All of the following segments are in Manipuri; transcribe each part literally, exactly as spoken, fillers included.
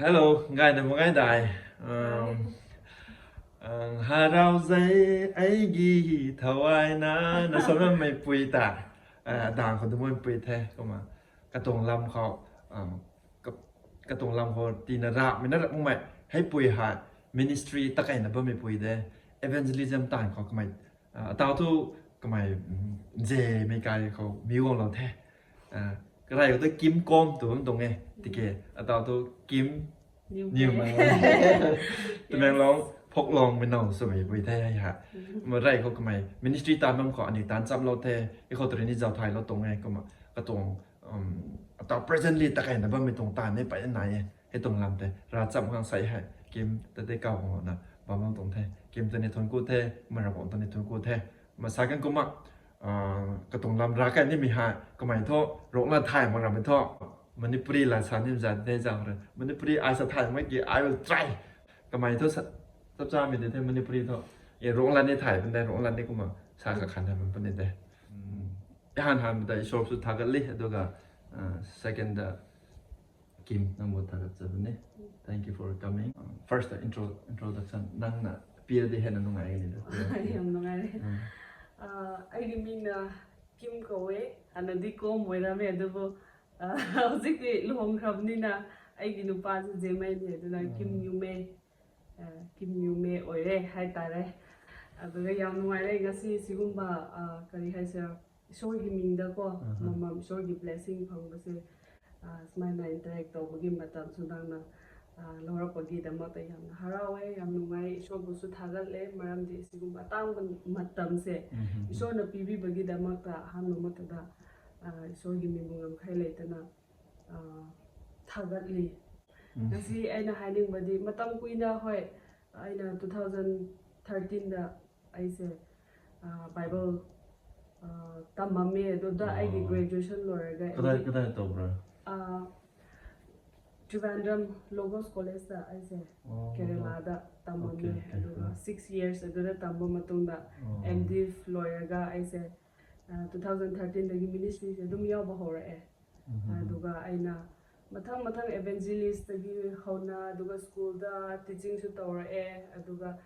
Hello, ꯒꯥꯏꯅ ꯃꯒꯥꯏꯗꯥꯏ꯫ ꯑꯝ, ꯑꯪ, ꯍꯔꯥꯎꯖꯩ ꯑꯩꯒꯤ ꯊꯋꯥꯏꯅ꯫ ꯅꯁꯣꯝꯅ ꯃꯩꯄꯨꯏ ꯇꯥ꯫ ꯑ, ꯗꯥꯡ ꯈꯨꯗꯤꯡꯃꯛ ꯃꯩꯄꯨꯏ ꯊꯦ꯫ ꯀꯃ, ꯀꯇꯣꯡ ꯂꯝ ꯈꯥꯎ, ꯑꯝ, ꯀ-, ꯀꯇꯣꯡ ꯂꯝ ꯈꯥꯎ ꯇꯤꯅ ꯔꯥꯛ, ꯃꯤꯅ ꯔꯥꯛ ꯃꯨꯝꯃꯩ꯫ ꯍꯩ ꯄꯨꯏ ꯍꯥꯏ, ministry ꯇ ꯀꯩꯅꯕ ꯃꯩꯄꯨꯏ ꯗꯦ꯫ Evangelism ꯇꯥꯡ ꯈꯥꯎ ꯀꯃꯥꯏ ꯑ, ꯑꯇꯥꯎ ꯊꯨ ꯀꯃꯥꯏ, ꯎꯝ, ꯖꯦ ꯃꯩꯀꯥꯏ ꯈꯣ ꯃꯤꯑꯣꯡ ꯂꯧ ꯊꯦ꯫ ꯑ, ꯀꯗꯥꯏ ꯈꯨꯗ ꯀꯤꯝ ꯀꯣꯝ ꯇꯨ ꯑꯗꯨꯝ ꯇꯣꯡꯉꯦ꯫ ꯇꯤꯀꯦ ꯑꯇꯥꯎ ꯊꯨ ꯀꯤꯝ ꯅ꯭ꯌꯨ ꯅ꯭ꯌꯨ ꯃꯦ꯫ ꯃꯦ꯫ ꯇꯃꯦꯡꯂꯣꯡ ꯐꯣꯛ ꯂꯣꯡ ꯃꯤꯅꯧ ꯁꯨꯃꯩ ꯄꯨꯏ ꯊꯦ ꯍꯥꯏ ꯍꯥ꯫ ꯎꯝ꯫ ꯃ ꯔꯥꯏ ꯈꯣ ꯀꯃꯥꯏ ministry ꯇꯥꯟꯕꯝ ꯈꯣ ꯑꯅꯤ ꯇꯥꯟ ꯆꯞ ꯂꯧ ꯊꯦ꯫ ꯑꯩꯈꯣ ꯇꯔꯤꯅꯤ ꯖꯥꯎ ꯊꯥꯏ ꯂꯧ ꯇꯣꯡꯉꯦ ꯀꯃ ꯀꯇꯣꯡ, ꯎꯝ, ꯑꯇꯥꯎ presently ꯇꯀꯥꯏꯅꯕ ꯃꯤ ꯇꯣꯡ ꯇꯥꯟꯅꯦ ꯄꯥꯏ ꯅꯥꯏꯌꯦ꯫ ꯍꯦ ꯇꯣꯡ ꯂꯝ ꯇꯦ ꯔꯥ ꯆꯞ ꯉꯥꯡ ꯁꯥꯏ ꯍꯥꯏ꯫ ꯀꯤꯝ ꯇꯗꯦ ꯀꯥꯎ ꯉꯣꯅ ꯕꯥꯃꯣꯟ ꯇꯣꯡ ꯊꯦ꯫ ꯀꯤꯝ ꯇꯅꯦ ꯊꯣꯟ ꯀꯨ ꯊꯦ, ꯃꯔꯥ ꯕꯣꯟ ꯇꯅꯦ ꯊꯣꯟ ꯀꯨ ꯊꯦ꯫ ꯃꯁꯥ ꯀꯟ ꯀꯨꯃ, ꯑ, ꯀꯇꯣꯡ ꯂꯝ ꯔꯥ ꯀꯟ ꯅꯤ ꯃꯤ ꯍꯥꯏ, ꯀꯃꯥꯏ ꯊꯣ, ꯔꯣꯛ ꯂꯥ ꯊꯥꯏ ꯃꯔꯥ ꯃꯤ ꯊꯣ꯫ ꯃꯅꯤꯄꯨꯔꯤ ꯂꯥ ꯁꯥ ꯅꯤꯝ ꯖꯥ ꯗꯦ ꯖꯥ ꯍꯣꯔꯦ꯫ ꯃꯅꯤꯄꯨꯔꯤ ꯑꯥꯏ ꯁꯥ ꯊꯥꯏ ꯃꯣꯏꯒꯤ I will try꯫ ꯀꯃꯥꯏ ꯊꯣ ꯁ-, ꯆꯞ ꯆꯥ ꯃꯤ ꯗꯦ ꯊꯦ ꯃꯅꯤꯄꯨꯔꯤ ꯊꯣ꯫ ꯑꯦ, ꯔꯣꯛ ꯂꯥ ꯅꯦ ꯊꯥꯏ ꯕꯟꯗꯦ, ꯔꯣꯛ ꯂꯥ ꯅꯦ ꯀꯨꯃ ꯁꯥ ꯈ ꯈꯟ ꯍꯥꯏ ꯕꯟ ꯄꯅꯦ ꯗꯦ꯫ ꯎꯝ꯫ ꯏꯍꯥꯟ ꯍꯥꯟꯕꯗ ꯏꯁꯣꯔꯁꯨ ꯊꯥꯒꯠꯂꯤ, ꯑꯗꯨꯒ, ꯑ, second ꯗ ꯀꯤꯝ, ꯅꯪꯕꯨ ꯊꯥꯒꯠꯆꯕꯅꯤ꯫ Thank you for coming. First intro, introduction ꯅꯪꯅ ꯄꯤꯔꯗꯤ ꯍꯦꯟꯅ ꯅꯨꯡꯉꯥꯏꯒꯅꯤꯗ꯫ ꯌꯥꯝ ꯅꯨꯡꯉꯥꯏꯔꯦ꯫ ꯎꯝ꯫ ꯑ, ꯑꯩꯒꯤ ꯃꯤꯡꯅ ꯀꯤꯝ ꯀꯧꯋꯦ꯫ ꯍꯥꯟꯅꯗꯤ ꯀꯣꯝ ꯑꯣꯏꯔꯝꯃꯦ, ꯑꯗꯨꯕꯨ, ꯑ, ꯍꯧꯖꯤꯛꯇꯤ ꯂꯨꯍꯣꯡꯈ꯭ꯔꯕꯅꯤꯅ ꯑꯩꯒꯤ ꯅꯨꯄꯥꯁꯨ ꯖꯦꯃꯩꯅꯤ, ꯑꯗꯨꯅ ꯎꯝ꯫ ꯀꯤꯝ ꯌꯨꯃꯦ, ꯑ, ꯀꯤꯝ ꯌꯨꯃꯦ ꯑꯣꯏꯔꯦ ꯍꯥꯏꯇꯥꯔꯦ꯫ ꯑꯗꯨꯒ ꯌꯥꯝ ꯅꯨꯡꯉꯥꯏꯔꯦ ꯉꯁꯤ ꯁꯤꯒꯨꯝꯕ, ꯑ, ꯀꯔꯤ ꯍꯥꯏꯁꯤꯔꯥ, ꯏꯁꯣꯔꯒꯤ ꯃꯤꯡꯗꯀꯣ, ꯑꯍꯥ꯫ ꯑꯃꯃꯝ ꯏꯁꯣꯔꯒꯤ blessing ꯐꯪꯕꯁꯦ, ꯑ, ꯁꯨꯃꯥꯏꯅ interact ꯇꯧꯕꯒꯤ ꯃꯇꯝꯁꯨ ꯅꯪꯅ, ꯑ, ꯂꯧꯔꯛꯄꯒꯤꯗꯃꯛꯇ ꯌꯥꯝꯅ ꯍꯔꯥꯎꯋꯦ, ꯌꯥꯝ ꯅꯨꯡꯉꯥꯏ, ꯏꯁꯣꯔꯕꯨꯁꯨ ꯊꯥꯒꯠꯂꯦ꯫ ꯃꯔꯝꯗꯤ ꯑꯁꯤꯒꯨꯝꯕ ꯑꯇꯥꯡꯕ ꯃꯇꯝꯁꯦ ꯎꯝ, ꯎꯝ, ꯎꯝ꯫ ꯏꯁꯣꯔꯅ ꯄꯤꯕꯤꯕꯒꯤꯗꯃꯛꯇ ꯑꯍꯥꯟꯕ ꯃꯛꯇꯗ, ꯑ, ꯏꯁꯣꯔꯒꯤ ꯃꯤꯡꯕꯨ ꯉꯝꯈꯩ ꯂꯩꯇꯅ, ꯑ, ꯊꯥꯒꯠꯂꯤ꯫ ꯎꯝ꯫ ꯉꯁꯤ ꯑꯩꯅ ꯍꯥꯏꯅꯤꯡꯕꯗꯤ ꯃꯇꯝ ꯀꯨꯏꯅ, ꯍꯣꯏ, ꯑꯩꯅ two thousand thirteen ꯗ ꯑꯩꯁꯦ, ꯑ, Bible, ꯑ, ꯇꯝꯃꯝꯃꯦ꯫ ꯑꯗꯨꯗ ꯑꯩꯒꯤ ꯑꯣ꯫ Graduation ꯂꯣꯏꯔꯒ ꯀꯗꯥꯏ, ꯑꯩꯒꯤ, ꯀꯗꯥꯏ ꯇꯧꯕ꯭ꯔꯥ? ꯑ, ꯇ꯭ꯔꯤꯕꯥꯟꯗ꯭ꯔꯝ Logos College ꯇ ꯑꯩꯁꯦ ꯑꯣ, ꯀꯦꯔꯦꯂꯥꯗ ꯇꯝꯃꯝꯃꯦ꯫ Okay, okay, ꯑꯗꯨꯒ ꯎꯝ꯫ Six years ꯑꯗꯨꯗ ꯇꯝꯕ ꯃꯇꯨꯡꯗ ꯑꯣ꯫ M.Div ꯂꯣꯏꯔꯒ ꯑꯩꯁꯦ, ꯑ, two thousand thirteen ꯗꯒꯤ ministry ꯁꯦ ꯑꯗꯨꯝ ꯌꯥꯎꯕ ꯍꯧꯔꯛꯑꯦ꯫ ꯎꯝ, ꯎꯝ, ꯎꯝ꯫ ꯑꯗꯨꯒ ꯑꯩꯅ, ꯃꯊꯪ ꯃꯊꯪ evangelist ꯇꯒꯤ ꯍꯧꯅ, ꯑꯗꯨꯒ school ꯗ teaching ꯁꯨ ꯇꯧꯔꯛꯑꯦ, ꯑꯗꯨꯒ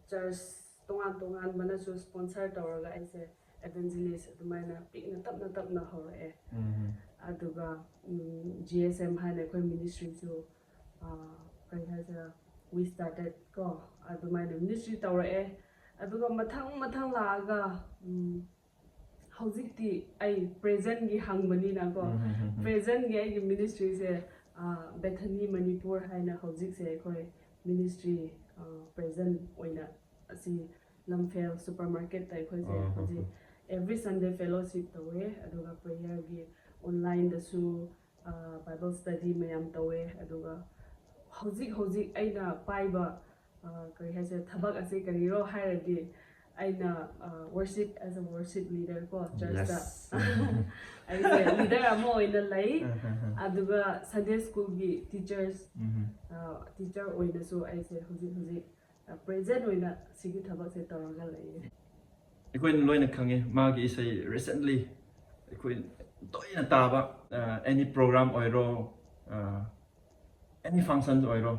church ꯇꯣꯉꯥꯟ ꯇꯣꯉꯥꯟꯕꯅꯁꯨ sponsor ꯇꯧꯔꯒ ꯑꯩꯁꯦ evangelist ꯑꯗꯨꯃꯥꯏꯅ ꯄꯤꯛꯅ ꯇꯞꯅ ꯇꯞꯅ ꯍꯧꯔꯛꯑꯦ꯫ ꯑꯗꯨꯒ G S M ꯍꯥꯏꯅ ꯑꯩꯈꯣꯏ ministry ꯁꯨ, ꯀꯔꯤ ꯍꯥꯏꯁꯤꯔꯥ, we started ꯀꯣ, ꯑꯗꯨꯃꯥꯏꯅ ministry ꯇꯧꯔꯛꯑꯦ꯫ ꯑꯗꯨꯒ ꯃꯊꯪ ꯃꯊꯪ ꯂꯥꯛꯑꯒ ꯍꯧꯖꯤꯛꯇꯤ ꯑꯩ present ꯀꯤ ꯍꯪꯕꯅꯤꯅꯀꯣ, present ꯀꯤ ꯑꯩꯒꯤ ministry ꯁꯦ Bethany Manipur ꯍꯥꯏꯅ ꯍꯧꯖꯤꯛꯁꯦ ꯑꯩꯈꯣꯏ ministry present ꯑꯣꯏꯅ ꯑꯁꯤ ꯂꯝꯐꯦꯜ supermarket ꯇ ꯑꯩꯈꯣꯏꯁꯦ ꯍꯧꯖꯤꯛ every Sunday fellowship ꯇꯧꯋꯦ, ꯑꯗꯨꯒ prayer ꯒꯤ online ꯗꯁꯨ Bible study ꯃꯌꯥꯝ ꯇꯧꯋꯦ꯫ ꯑꯗꯨꯒ ꯍꯧꯖꯤꯛ ꯍꯧꯖꯤꯛ ꯑꯩꯅ ꯄꯥꯏꯕ ꯀꯔꯤ ꯍꯥꯏꯁꯤꯔ, ꯊꯕꯛ ꯑꯁꯤ ꯀꯔꯤꯔꯣ ꯍꯥꯏꯔꯗꯤ, ꯑꯩꯅ worship, as a worship leader ꯀꯣ, church ꯇ ꯑꯩꯁꯦ leader ꯑꯃ ꯑꯣꯏꯅ ꯂꯩ꯫ ꯑꯗꯨꯒ Sunday school ꯒꯤ teachers teacher ꯑꯣꯏꯅꯁꯨ ꯑꯩꯁꯦ ꯍꯧꯖꯤꯛ ꯍꯧꯖꯤꯛ present ꯑꯣꯏꯅ ꯁꯤꯒꯤ ꯊꯕꯛꯁꯦ ꯇꯧꯔꯒ ꯂꯩꯌꯦ꯫ ꯑꯩꯈꯣꯏꯅ ꯂꯣꯏꯅ ꯈꯪꯉꯤ ꯃꯥꯒꯤ ꯏꯁꯩ꯫ Recently ꯑꯩꯈꯣꯏ ꯇꯣꯏꯅ ꯇꯥꯕ, any program ꯑꯣꯏꯔꯣ, any function ꯑꯣꯏꯔꯣ,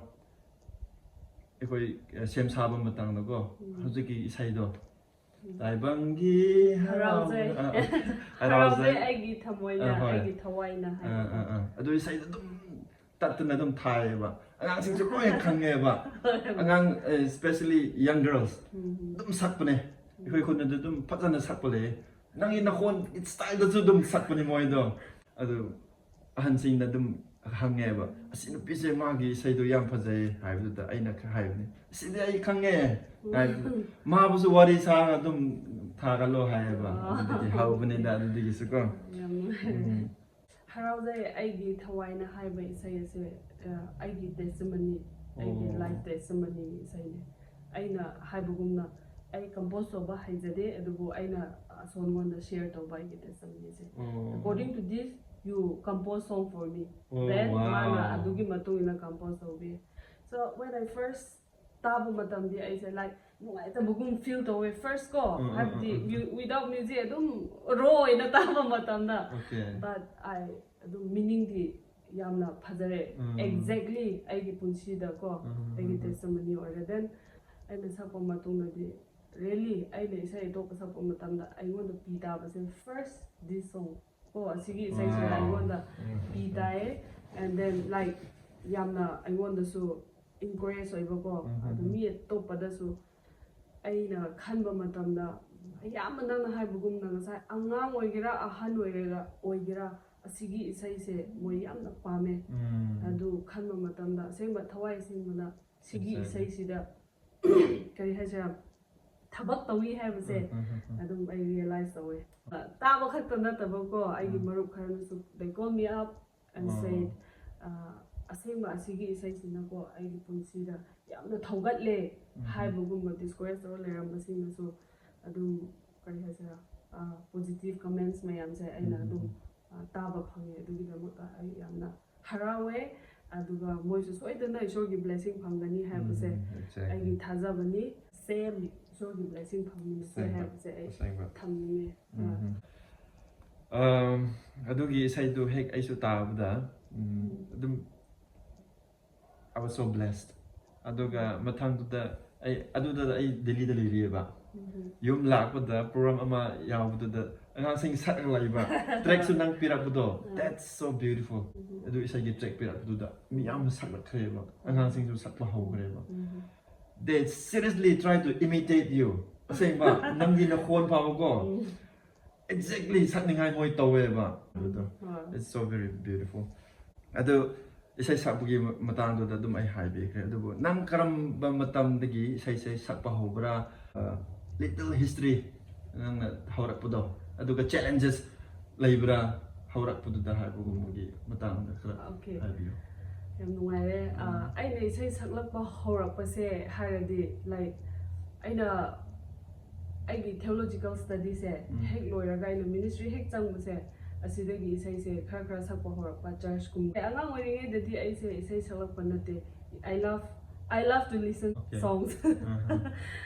ꯑꯩꯈꯣꯏ ꯁꯦꯝ ꯁꯥꯕ ꯃꯇꯝꯗꯀꯣ, ꯍꯧꯖꯤꯛꯀꯤ ꯏꯁꯩꯗꯣ, ꯇꯥꯏꯕꯪꯒꯤ ꯍꯔꯥꯎꯖꯩ꯫ ꯍꯔꯥꯎ- ꯑ, ꯑ, ꯍꯔꯥꯎꯖꯩ꯫ ꯍꯔꯥꯎꯖꯩ꯫ ꯑꯩꯒꯤ ꯊꯃꯣꯏꯅ, ꯑ, ꯍꯣꯏ꯫ ꯑꯩꯒꯤ ꯊꯋꯥꯏꯅ ꯑ, ꯍꯥꯏꯕꯗꯣ꯫ ꯑ, ꯑ꯫ ꯑꯗꯨ ꯏꯁꯩꯗꯣ ꯑꯗꯨꯝ ꯇꯠꯇꯅ ꯑꯗꯨꯝ ꯊꯥꯏꯌꯦꯕ꯫ ꯑꯉꯥꯡꯁꯤꯡꯁꯨ ꯂꯣꯏ ꯈꯪꯉꯦꯕ꯫ ꯑꯉꯥꯡ, especially young girls꯫ ꯎꯝ꯫ ꯑꯗꯨꯝ ꯁꯛꯄꯅꯦ꯫ ꯑꯩꯈꯣꯏ ꯈꯨꯟꯗꯗꯤ ꯑꯗꯨꯝ ꯐꯖꯅ ꯁꯛꯄ ꯂꯩꯌꯦ꯫ ꯅꯪꯒꯤ ꯅꯈꯣꯟ style ꯗꯁꯨ ꯑꯗꯨꯝ ꯁꯛꯄꯅꯦ ꯃꯣꯏꯗꯣ꯫ ꯑꯗꯨ ꯑꯍꯟꯁꯤꯡꯅ ꯑꯗꯨꯝ ꯍꯪꯉꯦꯕ, "ꯑꯁꯤ ꯅꯨꯄꯤꯁꯦ ꯃꯥꯒꯤ ꯏꯁꯩꯗꯣ ꯌꯥꯝ ꯐꯖꯩ" ꯍꯥꯏꯕꯗꯨꯗ ꯑꯩꯅ ꯈꯔ ꯍꯥꯏꯕꯅꯤ, "ꯑꯁꯤꯗꯤ ꯑꯩ ꯈꯪꯉꯦ" ꯍꯥꯏꯕꯗꯨꯗ, "ꯃꯥꯕꯨꯁꯨ ꯋꯥꯔꯤ ꯁꯥꯔꯒ ꯑꯗꯨꯝ ꯊꯥꯒꯠꯂꯣ" ꯍꯥꯏꯌꯦꯕ꯫ ꯑꯗꯨꯗꯒꯤ ꯍꯧꯕꯅꯤꯗ, ꯑꯗꯨꯗꯒꯤꯁꯨꯀꯣ꯫ ꯌꯥꯝ ꯅꯨꯡꯉꯥꯏ꯫ ꯎꯝ꯫ ꯍꯔꯥꯎꯖꯩ, ꯑꯩꯒꯤ ꯊꯋꯥꯏꯅ ꯍꯥꯏꯕ ꯏꯁꯩ ꯑꯁꯦ, ꯑ, ꯑꯩꯒꯤ testimony, ꯑꯩꯒꯤ ꯑꯣ꯫ Life testimony ꯒꯤ ꯏꯁꯩꯅꯦ꯫ ꯑꯩꯅ ꯍꯥꯏꯕꯒꯨꯝꯅ, ꯑꯩ compose ꯇꯧꯕ ꯍꯩꯖꯗꯦ, ꯑꯗꯨꯕꯨ ꯑꯩꯅ ꯑꯁꯣꯟꯉꯣꯟꯗ share ꯇꯧꯕ ꯑꯩꯒꯤ testimony ꯁꯦ꯫ ꯑꯣ꯫ "According to this, you compose song for me." ꯑꯣ, Then ꯃꯥꯅ wow꯫ ꯑꯗꯨꯒꯤ ꯃꯇꯨꯡ ꯏꯟꯅ compose ꯇꯧꯕꯤ꯫ So when I first ꯇꯥꯕ ꯃꯇꯝꯗꯤ ꯑꯩꯁꯦ, like, ꯅꯨꯡꯉꯥꯏꯇꯕꯒꯨꯝ feel ꯇꯧꯋꯦ first ꯀꯣ, ꯎꯝ, ꯎꯝ, ꯍꯥꯏꯕꯗꯤ ꯎꯝ, ꯎꯝ꯫ mu-, without music ꯑꯗꯨꯝ raw ꯑꯣꯏꯅ ꯇꯥꯕ ꯃꯇꯝꯗ꯫ Okay꯫ But I ꯑꯗꯨꯝ meaning ꯗꯤ ꯌꯥꯝꯅ ꯐꯖꯔꯦ꯫ ꯎꯝ. Exactly ꯑꯩꯒꯤ ꯄꯨꯟꯁꯤꯗꯀꯣ ꯎꯝ, ꯑꯩꯒꯤ ꯎꯝ, ꯎꯝ. Testimony ꯑꯣꯏꯔꯦ꯫ Then ꯑꯩꯅ ꯁꯛꯄ ꯃꯇꯨꯡꯗꯗꯤ really ꯑꯩꯅ ꯏꯁꯩ ꯑꯇꯣꯞꯄ ꯁꯛꯄ ꯃꯇꯝꯗ ꯑꯩꯉꯣꯟꯗ ꯄꯤ ꯇꯥꯕꯁꯦ first this song ꯀꯣ, ꯑꯁꯤꯒꯤ ꯏꯁꯩꯁꯤꯗ Wow. ꯑꯩꯉꯣꯟꯗ ꯎꯝ, ꯄꯤ ꯎꯝ. ꯇꯥꯏꯌꯦ꯫ And then like ꯌꯥꯝꯅ ꯑꯩꯉꯣꯟꯗꯁꯨ encourage ꯑꯣꯏꯕꯀꯣ꯫ ꯎꯝ, ꯎꯝ, ꯑꯗꯨ ꯎꯝ. ꯃꯤ ꯑꯇꯣꯞꯄꯗꯁꯨ ꯑꯩꯅ ꯈꯟꯕ ꯃꯇꯝꯗ ꯑꯌꯥꯝꯕ ꯅꯪꯅ ꯍꯥꯏꯕꯒꯨꯝꯅ ꯉꯁꯥꯏ ꯑꯉꯥꯡ ꯑꯣꯏꯒꯦꯔꯥ ꯑꯍꯟ ꯑꯣꯏꯒꯦꯔꯥ ꯑꯣꯏꯒꯦꯔꯥ ꯑꯁꯤꯒꯤ ꯏꯁꯩꯁꯦ ꯃꯣꯏ ꯌꯥꯝꯅ ꯄꯥꯝꯃꯦ꯫ ꯎꯝ. ꯑꯗꯨ ꯈꯟꯕ ꯃꯇꯝꯗ ꯑꯁꯦꯡꯕ ꯊꯋꯥꯏ ꯑꯁꯦꯡꯕꯅ ꯁꯤꯒꯤ Exactly. ꯏꯁꯩꯁꯤꯗ ꯀꯔꯤ ꯍꯥꯏꯁꯤꯔꯥ ꯊꯕꯛ ꯇꯧꯏ ꯍꯥꯏꯕꯁꯦ ꯎꯝ, ꯎꯝ, ꯎꯝ, ꯎꯝ. ꯑꯗꯨꯝ ꯑꯩ realize ꯇꯧꯋꯦ꯫ ꯇꯥꯕ ꯈꯛꯇ ꯅꯠꯇꯕꯀꯣ, ꯑꯩꯒꯤ ꯎꯝ. ꯃꯔꯨꯞ ꯈꯔꯅꯁꯨ they call me up and ꯑꯣ. said ꯑꯁꯦꯡꯕ ꯑꯁꯤꯒꯤ ꯏꯁꯩꯁꯤꯅꯀꯣ ꯑꯩꯒꯤ ꯄꯨꯟꯁꯤꯗ ꯌꯥꯝꯅ ꯊꯧꯒꯠꯂꯦ ꯎꯝ. ꯍꯥꯏꯕꯒꯨꯝꯕ discourage ꯇꯧꯔ ꯂꯩꯔꯝꯕꯁꯤꯡꯅꯁꯨ ꯑꯗꯨꯝ ꯀꯔꯤ ꯍꯥꯏꯁꯤꯔꯥ positive comments ꯃꯌꯥꯝꯁꯦ ꯑꯩꯅ ꯎꯝ. ꯑꯗꯨꯝ ꯇꯥꯕ ꯐꯪꯉꯦ꯫ ꯑꯗꯨꯒꯤꯗꯃꯛꯇ ꯑꯩ ꯌꯥꯝꯅ ꯍꯔꯥꯎꯋꯦ꯫ ꯑꯗꯨꯒ ꯃꯣꯏꯁꯨ ꯁꯣꯏꯗꯅ ꯏꯁꯣꯔꯒꯤ blessing ꯐꯪꯒꯅꯤ ꯍꯥꯏꯕꯁꯦ ꯎꯝ, exactly. ꯑꯩꯒꯤ ꯊꯥꯖꯕꯅꯤ꯫ Same ꯏꯁꯣꯔꯒꯤ blessing ꯐꯪꯃꯤꯟꯅꯁꯦ ꯑꯁꯦꯡꯕ, ꯍꯥꯏꯕꯁꯦ ꯑꯩ ꯑꯁꯦꯡꯕ. ꯊꯝꯅꯤꯡꯉꯦ꯫ ꯎꯝ, ꯎꯝ. ꯑꯝ, ꯑꯗꯨꯒꯤ ꯏꯁꯩꯗꯨ ꯍꯦꯛ ꯑꯩꯁꯨ ꯇꯥꯕꯗ, ꯎꯝ, ꯑꯗꯨꯝ I was so blessed. ꯑꯗꯨꯒ ꯃꯊꯪꯗꯨꯗ ꯑꯩ ꯑꯗꯨꯗ ꯑꯩ ꯗꯦꯜꯂꯤꯗ ꯂꯩꯔꯤꯑꯕ꯫ ꯎꯝ. ꯌꯨꯝ ꯂꯥꯛꯄꯗ program ꯑꯃ ꯌꯥꯎꯕꯗꯨꯗ ꯑꯉꯥꯡꯁꯤꯡ ꯁꯛꯑꯒ ꯂꯩꯕ trackꯁꯨ ꯅꯪ ꯄꯤꯔꯛꯄꯗꯣ, ꯑꯥ. That's so beautiful. ꯎꯝ. ꯑꯗꯨ ꯏꯁꯩꯒꯤ track ꯄꯤꯔꯛꯄꯗꯨꯗ ꯃꯤ ꯌꯥꯝꯅ ꯁꯛꯂꯛꯈ꯭ꯔꯦꯕ, ꯑꯉꯥꯡꯁꯤꯡꯁꯨ ꯁꯛꯄ ꯍꯧꯈ꯭ꯔꯦꯕ꯫ ꯎꯝ. They seriously try to imitate you. ꯑꯁꯦꯡꯕ ꯅꯪꯒꯤ ꯅꯈꯣꯟ ꯐꯥꯎꯕꯀꯣ, ꯎꯝ. Exactly ꯁꯛꯅꯤꯡꯉꯥꯏ ꯃꯣꯏ ꯇꯧꯋꯦꯕ꯫ ꯑꯗꯨꯗꯣ ꯍꯣꯏ. It's so very beautiful. ꯑꯗꯨ ꯏꯁꯩ ꯁꯛꯄꯒꯤ ꯃꯇꯥꯡꯗꯨꯗ ꯑꯗꯨꯝ ꯑꯩ ꯍꯥꯏꯕꯤꯈ꯭ꯔꯦ꯫ ꯑꯗꯨꯕꯨ ꯅꯪ ꯀꯔꯝꯕ ꯃꯇꯝꯗꯒꯤ ꯏꯁꯩꯁꯦ ꯁꯛꯄ ꯍꯧꯕ꯭ꯔꯥ? ꯑ, little history, ꯅꯪꯅ ꯍꯧꯔꯛꯄꯗꯣ, ꯑꯗꯨꯒ challenges ꯂꯩꯕ꯭ꯔꯥ ꯍꯧꯔꯛꯄꯗꯨꯗ ꯍꯥꯏꯕꯒꯨꯝꯕꯒꯤ ꯃꯇꯥꯡꯗ ꯈꯔ Okay. ꯍꯥꯏꯕꯤꯌꯨ꯫ ꯌꯥꯝ ꯅꯨꯡꯉꯥꯏꯔꯦ꯫ ꯑ, ꯎꯝ. ꯑꯩꯅ ꯏꯁꯩ ꯁꯛꯂꯛꯄ ꯍꯧꯔꯛꯄꯁꯦ ꯍꯥꯏꯔꯗꯤ, like, ꯑꯩꯅ ꯑꯩꯒꯤ theological studiesꯁꯦ ꯎꯝ. ꯍꯦꯛ ꯂꯣꯏꯔꯒ ꯑꯩꯅ ministry ꯍꯦꯛ ꯆꯪꯕꯁꯦ ꯑꯁꯤꯗꯒꯤ ꯏꯁꯩꯁꯦ ꯈꯔ ꯈꯔ ꯁꯛꯄ ꯍꯧꯔꯛꯄ churchꯀꯨꯝꯕ꯫ ꯑꯉꯥꯡ ꯑꯣꯏꯔꯤꯉꯩꯗꯗꯤ ꯑꯩꯁꯦ ꯏꯁꯩ ꯁꯛꯂꯛꯄ ꯅꯠꯇꯦ꯫ I love, I love to listen Okay. songs. Uh-huh.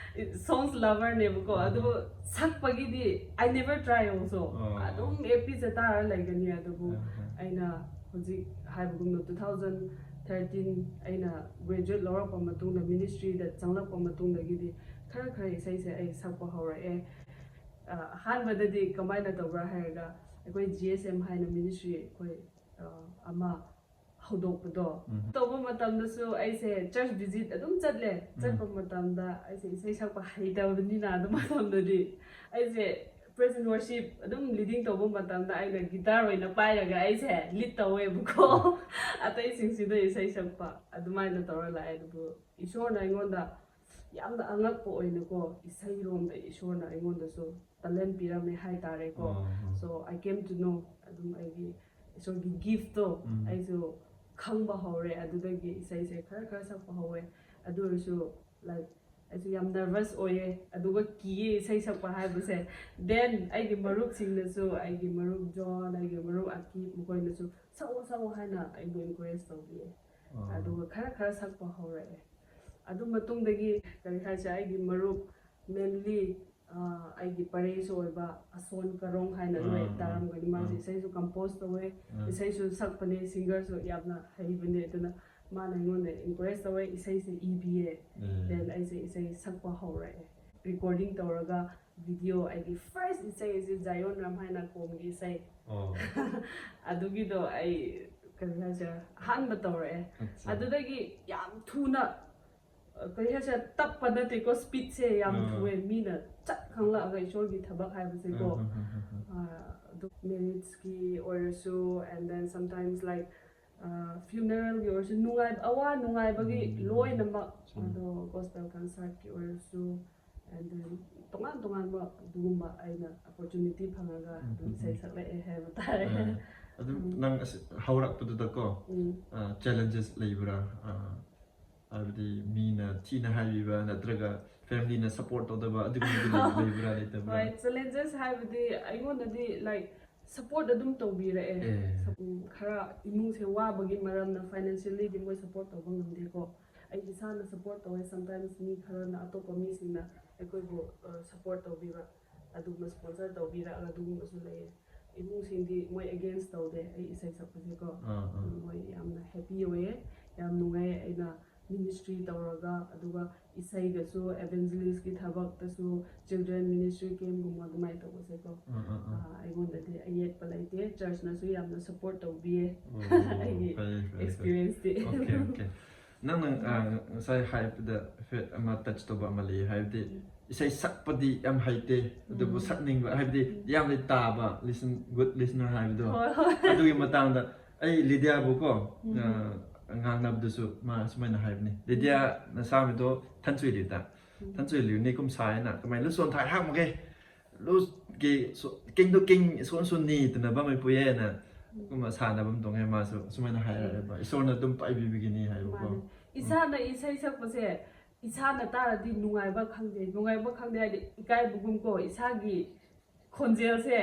Songs loverꯅꯦꯕꯀꯣ꯫ Uh-huh. ꯑꯗꯨꯕꯨ ꯁꯛꯄꯒꯤꯗꯤ I never try also. Oh. ꯑꯗꯨꯝ FBꯁꯦ ꯇꯥꯔ ꯂꯩꯒꯅꯤ꯫ ꯑꯗꯨꯕꯨ Uh-huh. ꯑꯩꯅ ꯍꯧꯖꯤꯛ ꯍꯥꯏꯕꯒꯨꯝꯅ two thousand thirteen ꯑꯩꯅ graduate ꯂꯧꯔꯛꯄ ꯃꯇꯨꯡꯗ, ministry ꯗ ꯆꯪꯂꯛꯄ ꯃꯇꯨꯡꯗꯒꯤꯗꯤ ꯈꯔ ꯈꯔ ꯏꯁꯩꯁꯦ ꯑꯩ ꯁꯛꯄ ꯍꯧꯔꯛꯑꯦ꯫ ꯑ, ꯑꯍꯥꯟꯕꯗꯗꯤ ꯀꯃꯥꯏꯅ ꯇꯧꯕ꯭ꯔꯥ ꯍꯥꯏꯔꯒ, ꯑꯩꯈꯣꯏ G S M ꯍꯥꯏꯅ ministry ꯑꯩꯈꯣꯏ, ꯑ, ꯑꯃ ꯍꯧꯗꯣꯛꯄꯗꯣ, ꯎꯝ꯫ ꯇꯧꯕ ꯃꯇꯝꯗꯁꯨ ꯑꯩꯁꯦ church visit ꯑꯗꯨꯝ ꯆꯠꯂꯦ꯫ ꯆꯠꯄ ꯃꯇꯝꯗ ꯑꯩꯁꯦ ꯏꯁꯩ ꯁꯛꯄ ꯍꯩꯇꯕꯅꯤꯅ, ꯑꯗꯨ ꯃꯇꯝꯗꯗꯤ ꯑꯩꯁꯦ praise and worship ꯑꯗꯨꯝ leading ꯇꯧꯕ ꯃꯇꯝꯗ ꯑꯩꯅ guitar ꯑꯣꯏꯅ ꯄꯥꯏꯔꯒ ꯑꯩꯁꯦ lead ꯇꯧꯋꯦꯕꯀꯣ꯫ ꯑꯇꯩꯁꯤꯡꯁꯤꯗ ꯏꯁꯩ ꯁꯛꯄ ꯑꯗꯨꯃꯥꯏꯅ ꯇꯧꯔ ꯂꯥꯛꯑꯦ꯫ ꯑꯗꯨꯕꯨ ꯏꯁꯣꯔꯅ ꯑꯩꯉꯣꯟꯗ ꯌꯥꯝꯅ ꯑꯉꯛꯄ ꯑꯣꯏꯅꯀꯣ, ꯏꯁꯩꯔꯣꯝꯗ ꯏꯁꯣꯔꯅ ꯑꯩꯉꯣꯟꯗꯁꯨ talent ꯄꯤꯔꯝꯃꯦ ꯍꯥꯏꯇꯥꯔꯦꯀꯣ꯫ ꯑꯣ, ꯑꯣ꯫ So I came to know, ꯑꯗꯨꯝ ꯑꯩꯒꯤ ꯏꯁꯣꯔꯒꯤ gift ꯇꯣ ꯎꯝ꯫ ꯑꯩꯁꯨ ꯈꯪꯕ ꯍꯧꯔꯦ꯫ ꯑꯗꯨꯗꯒꯤ ꯏꯁꯩꯁꯦ ꯈꯔ ꯈꯔ ꯁꯛꯄ ꯍꯧꯋꯦ꯫ ꯑꯗꯨ ꯑꯣꯏꯔꯁꯨ, like, ꯑꯩꯁꯨ ꯌꯥꯝ nervous ꯑꯣꯏꯌꯦ, ꯑꯗꯨꯒ ꯀꯤꯌꯦ ꯏꯁꯩ ꯁꯛꯄ ꯍꯥꯏꯕꯁꯦ꯫ Then ꯑꯩꯒꯤ ꯃꯔꯨꯞꯁꯤꯡꯅꯁꯨ, ꯑꯩꯒꯤ ꯃꯔꯨꯞ ꯖꯣꯟ, ꯑꯩꯒꯤ ꯃꯔꯨꯞ ꯑꯀꯤꯞ, ꯃꯈꯣꯏꯅꯁꯨ "ꯁꯛꯑꯣ, ꯁꯛꯑꯣ" ꯍꯥꯏꯅ ꯑꯩꯕꯨ encourage ꯇꯧꯕꯤꯌꯦ꯫ ꯑꯣ꯫ ꯑꯗꯨꯒ ꯈꯔ ꯈꯔ ꯁꯛꯄ ꯍꯧꯔꯛꯑꯦ꯫ ꯑꯗꯨ ꯃꯇꯨꯡꯗꯒꯤ, ꯀꯔꯤ ꯍꯥꯏꯁꯤꯔꯦ, ꯑꯩꯒꯤ ꯃꯔꯨꯞ, mainly, ꯑ, ꯑꯩꯒꯤ ꯄꯔꯦꯁꯨ ꯑꯣꯏꯕ ꯑꯁꯣꯟ ꯀꯔꯣꯡ ꯍꯥꯏꯅ ꯅꯣꯏ ꯑꯥ, ꯑꯥ, ꯇꯥꯔꯝꯒꯅꯤ꯫ ꯃꯥꯁꯦ ꯑꯥ꯫ ꯏꯁꯩꯁꯨ compose ꯇꯧꯋꯦ, ꯑꯥ꯫ ꯏꯁꯩꯁꯨ ꯁꯛꯄꯅꯦ, singer ꯁꯨ ꯌꯥꯝꯅ ꯍꯩꯕꯅꯦ꯫ ꯑꯗꯨꯅ ꯃꯥꯅ ꯑꯩꯉꯣꯟꯗ encourage ꯇꯧꯋꯦ, ꯏꯁꯩꯁꯦ ꯏꯕꯤꯌꯦ꯫ ꯎꯝ꯫ Then ꯑꯩꯁꯦ ꯏꯁꯩ ꯁꯛꯄ ꯍꯧꯔꯛꯑꯦ꯫ Recording ꯇꯧꯔꯒ video, ꯑꯩꯒꯤ first ꯏꯁꯩ ꯑꯁꯤ ꯖꯥꯌꯣꯟ ꯔꯥꯝ ꯍꯥꯏꯅ ꯀꯣꯝꯒꯤ ꯏꯁꯩ꯫ ꯑꯣ꯫ ꯑꯗꯨꯒꯤꯗꯣ ꯑꯩ, ꯀꯔꯤ ꯍꯥꯏꯁꯤꯔꯥ, ꯑꯍꯥꯟꯕ ꯇꯧꯔꯛꯑꯦ꯫ ꯑꯠꯆꯥ꯫ ꯑꯗꯨꯗꯒꯤ ꯌꯥꯝ ꯊꯨꯅ, ꯑ, ꯀꯔꯤ ꯍꯥꯏꯁꯤꯔꯥ, ꯇꯞꯄ ꯅꯠꯇꯦꯀꯣ, speed ꯁꯦ ꯌꯥꯝ ꯑꯥ꯫ ꯊꯨꯑꯦ꯫ ꯃꯤꯅ ꯆꯠ ꯈꯪꯂꯛꯑꯒ ꯏꯁꯣꯔꯒꯤ ꯊꯕꯛ ꯍꯥꯏꯕꯁꯦꯀꯣ꯫ ꯑꯥ, ꯑꯥ, ꯑꯥ, ꯑꯥ꯫ ꯑ, ꯑꯗꯨ marriage ꯀꯤ ꯑꯣꯏꯔꯁꯨ, and then sometimes, like, ꯑ, funeral ꯒꯤ ꯑꯣꯏꯔꯁꯨ, ꯅꯨꯡꯉꯥꯏ-, ꯑꯋꯥ ꯅꯨꯡꯉꯥꯏꯕꯒꯤ ꯎꯝ꯫ ꯂꯣꯏꯅꯃꯛ, ꯎꯝ꯫ ꯑꯗꯣ gospel concert ꯀꯤ ꯑꯣꯏꯔꯁꯨ, and then ꯇꯣꯉꯥꯟ ꯇꯣꯉꯥꯟꯕ ꯑꯗꯨꯒꯨꯝꯕ ꯑꯩꯅ opportunity ꯐꯪꯉꯒ ꯎꯝ, ꯑꯗꯨꯝ ꯎꯝ, ꯏꯁꯩ ꯎꯝ꯫ ꯁꯛꯂꯛꯑꯦ ꯍꯥꯏꯕ ꯇꯥꯔꯦ꯫ ꯑ, ꯑꯗꯨꯝ ꯎꯝ꯫ ꯅꯪ ꯑꯁ-, ꯍꯧꯔꯛꯄꯗꯨꯗꯀꯣ, ꯎꯝ꯫ ꯑ, challenges ꯂꯩꯕ꯭ꯔꯥ? ꯑ, ꯍꯥꯏꯕꯗꯤ ꯃꯤꯅ ꯊꯤꯅ ꯍꯥꯏꯕꯤꯕ ꯅꯠꯇ꯭ꯔꯒ family ꯅ support ꯇꯧꯗꯕ ꯑꯗꯨꯒꯨꯝꯕꯗꯤ ꯂꯩ-, ꯂꯩꯕ꯭ꯔꯥ, ꯂꯩꯇꯕ꯭ꯔꯥ? ꯍꯣꯏ, challenges ꯍꯥꯏꯕꯗꯤ ꯑꯩꯉꯣꯟꯗꯗꯤ, like, support ꯑꯗꯨꯝ ꯇꯧꯕꯤꯔꯛꯑꯦ꯫ ꯑꯦ꯫ ꯁꯞ-, ꯎꯝ, ꯈꯔ ꯏꯃꯨꯡꯁꯦ ꯋꯥꯕꯒꯤ ꯃꯔꯝꯅ financially ꯗꯤ ꯃꯣꯏ support ꯇꯧꯕ ꯉꯝꯗꯦꯀꯣ꯫ ꯑꯩ ꯏꯁꯥꯅ support ꯇꯧꯋꯦ, sometimes ꯃꯤ ꯈꯔꯅ, ꯑꯇꯣꯞꯄ ꯃꯤꯁꯤꯡꯅ ꯑꯩꯈꯣꯏꯕꯨ, ꯑ, support ꯇꯧꯕꯤꯕ, ꯑꯗꯨꯒꯨꯝꯕ sponsor ꯇꯧꯕꯤꯔꯛꯑꯒ ꯑꯗꯨꯒꯨꯝꯕꯁꯨ ꯂꯩꯌꯦ꯫ ꯏꯃꯨꯡꯁꯤꯡꯗꯤ ꯃꯣꯏ against ꯇꯧꯗꯦ ꯑꯩ ꯏꯁꯩ ꯁꯛꯄꯁꯦꯀꯣ꯫ ꯑꯥ, ꯑꯥ. ꯃꯣꯏ ꯌꯥꯝꯅ happy ꯑꯣꯏꯌꯦ꯫ ꯌꯥꯝ ꯅꯨꯡꯉꯥꯏ꯫ ꯑꯩꯅ ministry ꯇꯧꯔꯒ, ꯑꯗꯨꯒ ꯏꯁꯩꯒꯁꯨ evangelistꯀꯤ ꯊꯕꯛꯇꯁꯨ, children ministry campꯒꯨꯝꯕ ꯑꯗꯨꯃꯥꯏꯅ ꯇꯧꯕꯁꯦꯀꯣ꯫ ꯑꯥ, ꯑꯥ, ꯑꯥ. ꯑꯩꯉꯣꯟꯗꯗꯤ ꯑꯌꯦꯠꯄ ꯂꯩꯇꯦ꯫ Churchꯅꯁꯨ ꯌꯥꯝꯅ support ꯇꯧꯕꯤꯌꯦ꯫ ꯑꯣ, ꯑꯩꯒꯤ ꯐꯩꯌꯦ, ꯐꯩꯌꯦ, ꯐꯩꯌꯦ. Experienceꯇꯤ꯫ Okay, okay. ꯅꯪꯅ, ꯑ, ꯉꯁꯥꯏ ꯍꯥꯏꯕꯗ ꯍꯥꯏꯐꯦꯠ ꯑꯃ touch ꯇꯧꯕ ꯑꯃ ꯂꯩ, ꯍꯥꯏꯕꯗꯤ ꯎꯝ. ꯏꯁꯩ ꯁꯛꯄꯗꯤ ꯌꯥꯝ ꯍꯩꯇꯦ, ꯑꯗꯨꯕꯨ ꯎꯝ. ꯁꯛꯅꯤꯡꯕ, ꯍꯥꯏꯕꯗꯤ ꯎꯝ. ꯌꯥꯝꯅ ꯇꯥꯕ, listen, good listener ꯍꯥꯏꯕꯗꯣ, ꯍꯣꯏ, ꯍꯣꯏ. ꯑꯗꯨꯒꯤ ꯃꯇꯥꯡꯗ ꯑꯩ ꯂꯤꯗꯤꯌꯥꯕꯨꯀꯣ, ꯎꯝ. ꯑ, ꯉꯥꯡꯅꯕꯗꯁꯨ ꯃꯥ ꯁꯨꯃꯥꯏꯅ ꯍꯥꯏꯕꯅꯤ, "ꯂꯤꯗꯤꯌꯥ ꯅꯁꯥꯃꯤꯗꯣ ꯊꯟꯁꯨꯏꯂꯤꯗ, ꯎꯝ. ꯊꯟꯁꯨꯏꯂꯤꯅꯤ ꯀꯨꯝꯁꯥ ꯍꯥꯏꯅ ꯀꯃꯥꯏꯅ ꯂꯨꯁꯣꯟ ꯊꯥꯏ ꯍꯥꯡꯃꯒꯦ, ꯂꯨꯁꯀꯤ ꯀꯤꯡꯗꯣ ꯀꯤꯡ ꯁꯣꯟ ꯁꯣꯟꯅꯤ ꯇꯅꯕ ꯃꯩ ꯄꯨꯌꯦꯅ ꯀꯨꯝꯕ ꯁꯥꯟꯅꯕ ꯑꯃ ꯇꯣꯡꯉꯦ ꯃꯥꯁꯨ ꯁꯨꯃꯥꯏꯅ ꯍꯥꯏꯔꯛꯑꯦꯕ, ꯏꯁꯣꯔꯅ ꯑꯗꯨꯝ ꯄꯥꯏꯕꯤꯕꯒꯤꯅꯤ" ꯍꯥꯏꯕꯀꯣ꯫ ꯃꯥꯅꯦ꯫ ꯏꯁꯥꯅ ꯏꯁꯩ ꯁꯛꯄꯁꯦ ꯏꯁꯥꯅ ꯇꯥꯔꯗꯤ ꯅꯨꯡꯉꯥꯏꯕ ꯈꯪꯗꯦ꯫ ꯅꯨꯡꯉꯥꯏꯕ ꯈꯪꯗꯦ ꯍꯥꯏꯗꯤ ꯏꯀꯥꯏꯕꯒꯨꯝꯀꯣ, ꯏꯁꯥꯒꯤ ꯈꯣꯟꯖꯦꯜꯁꯦ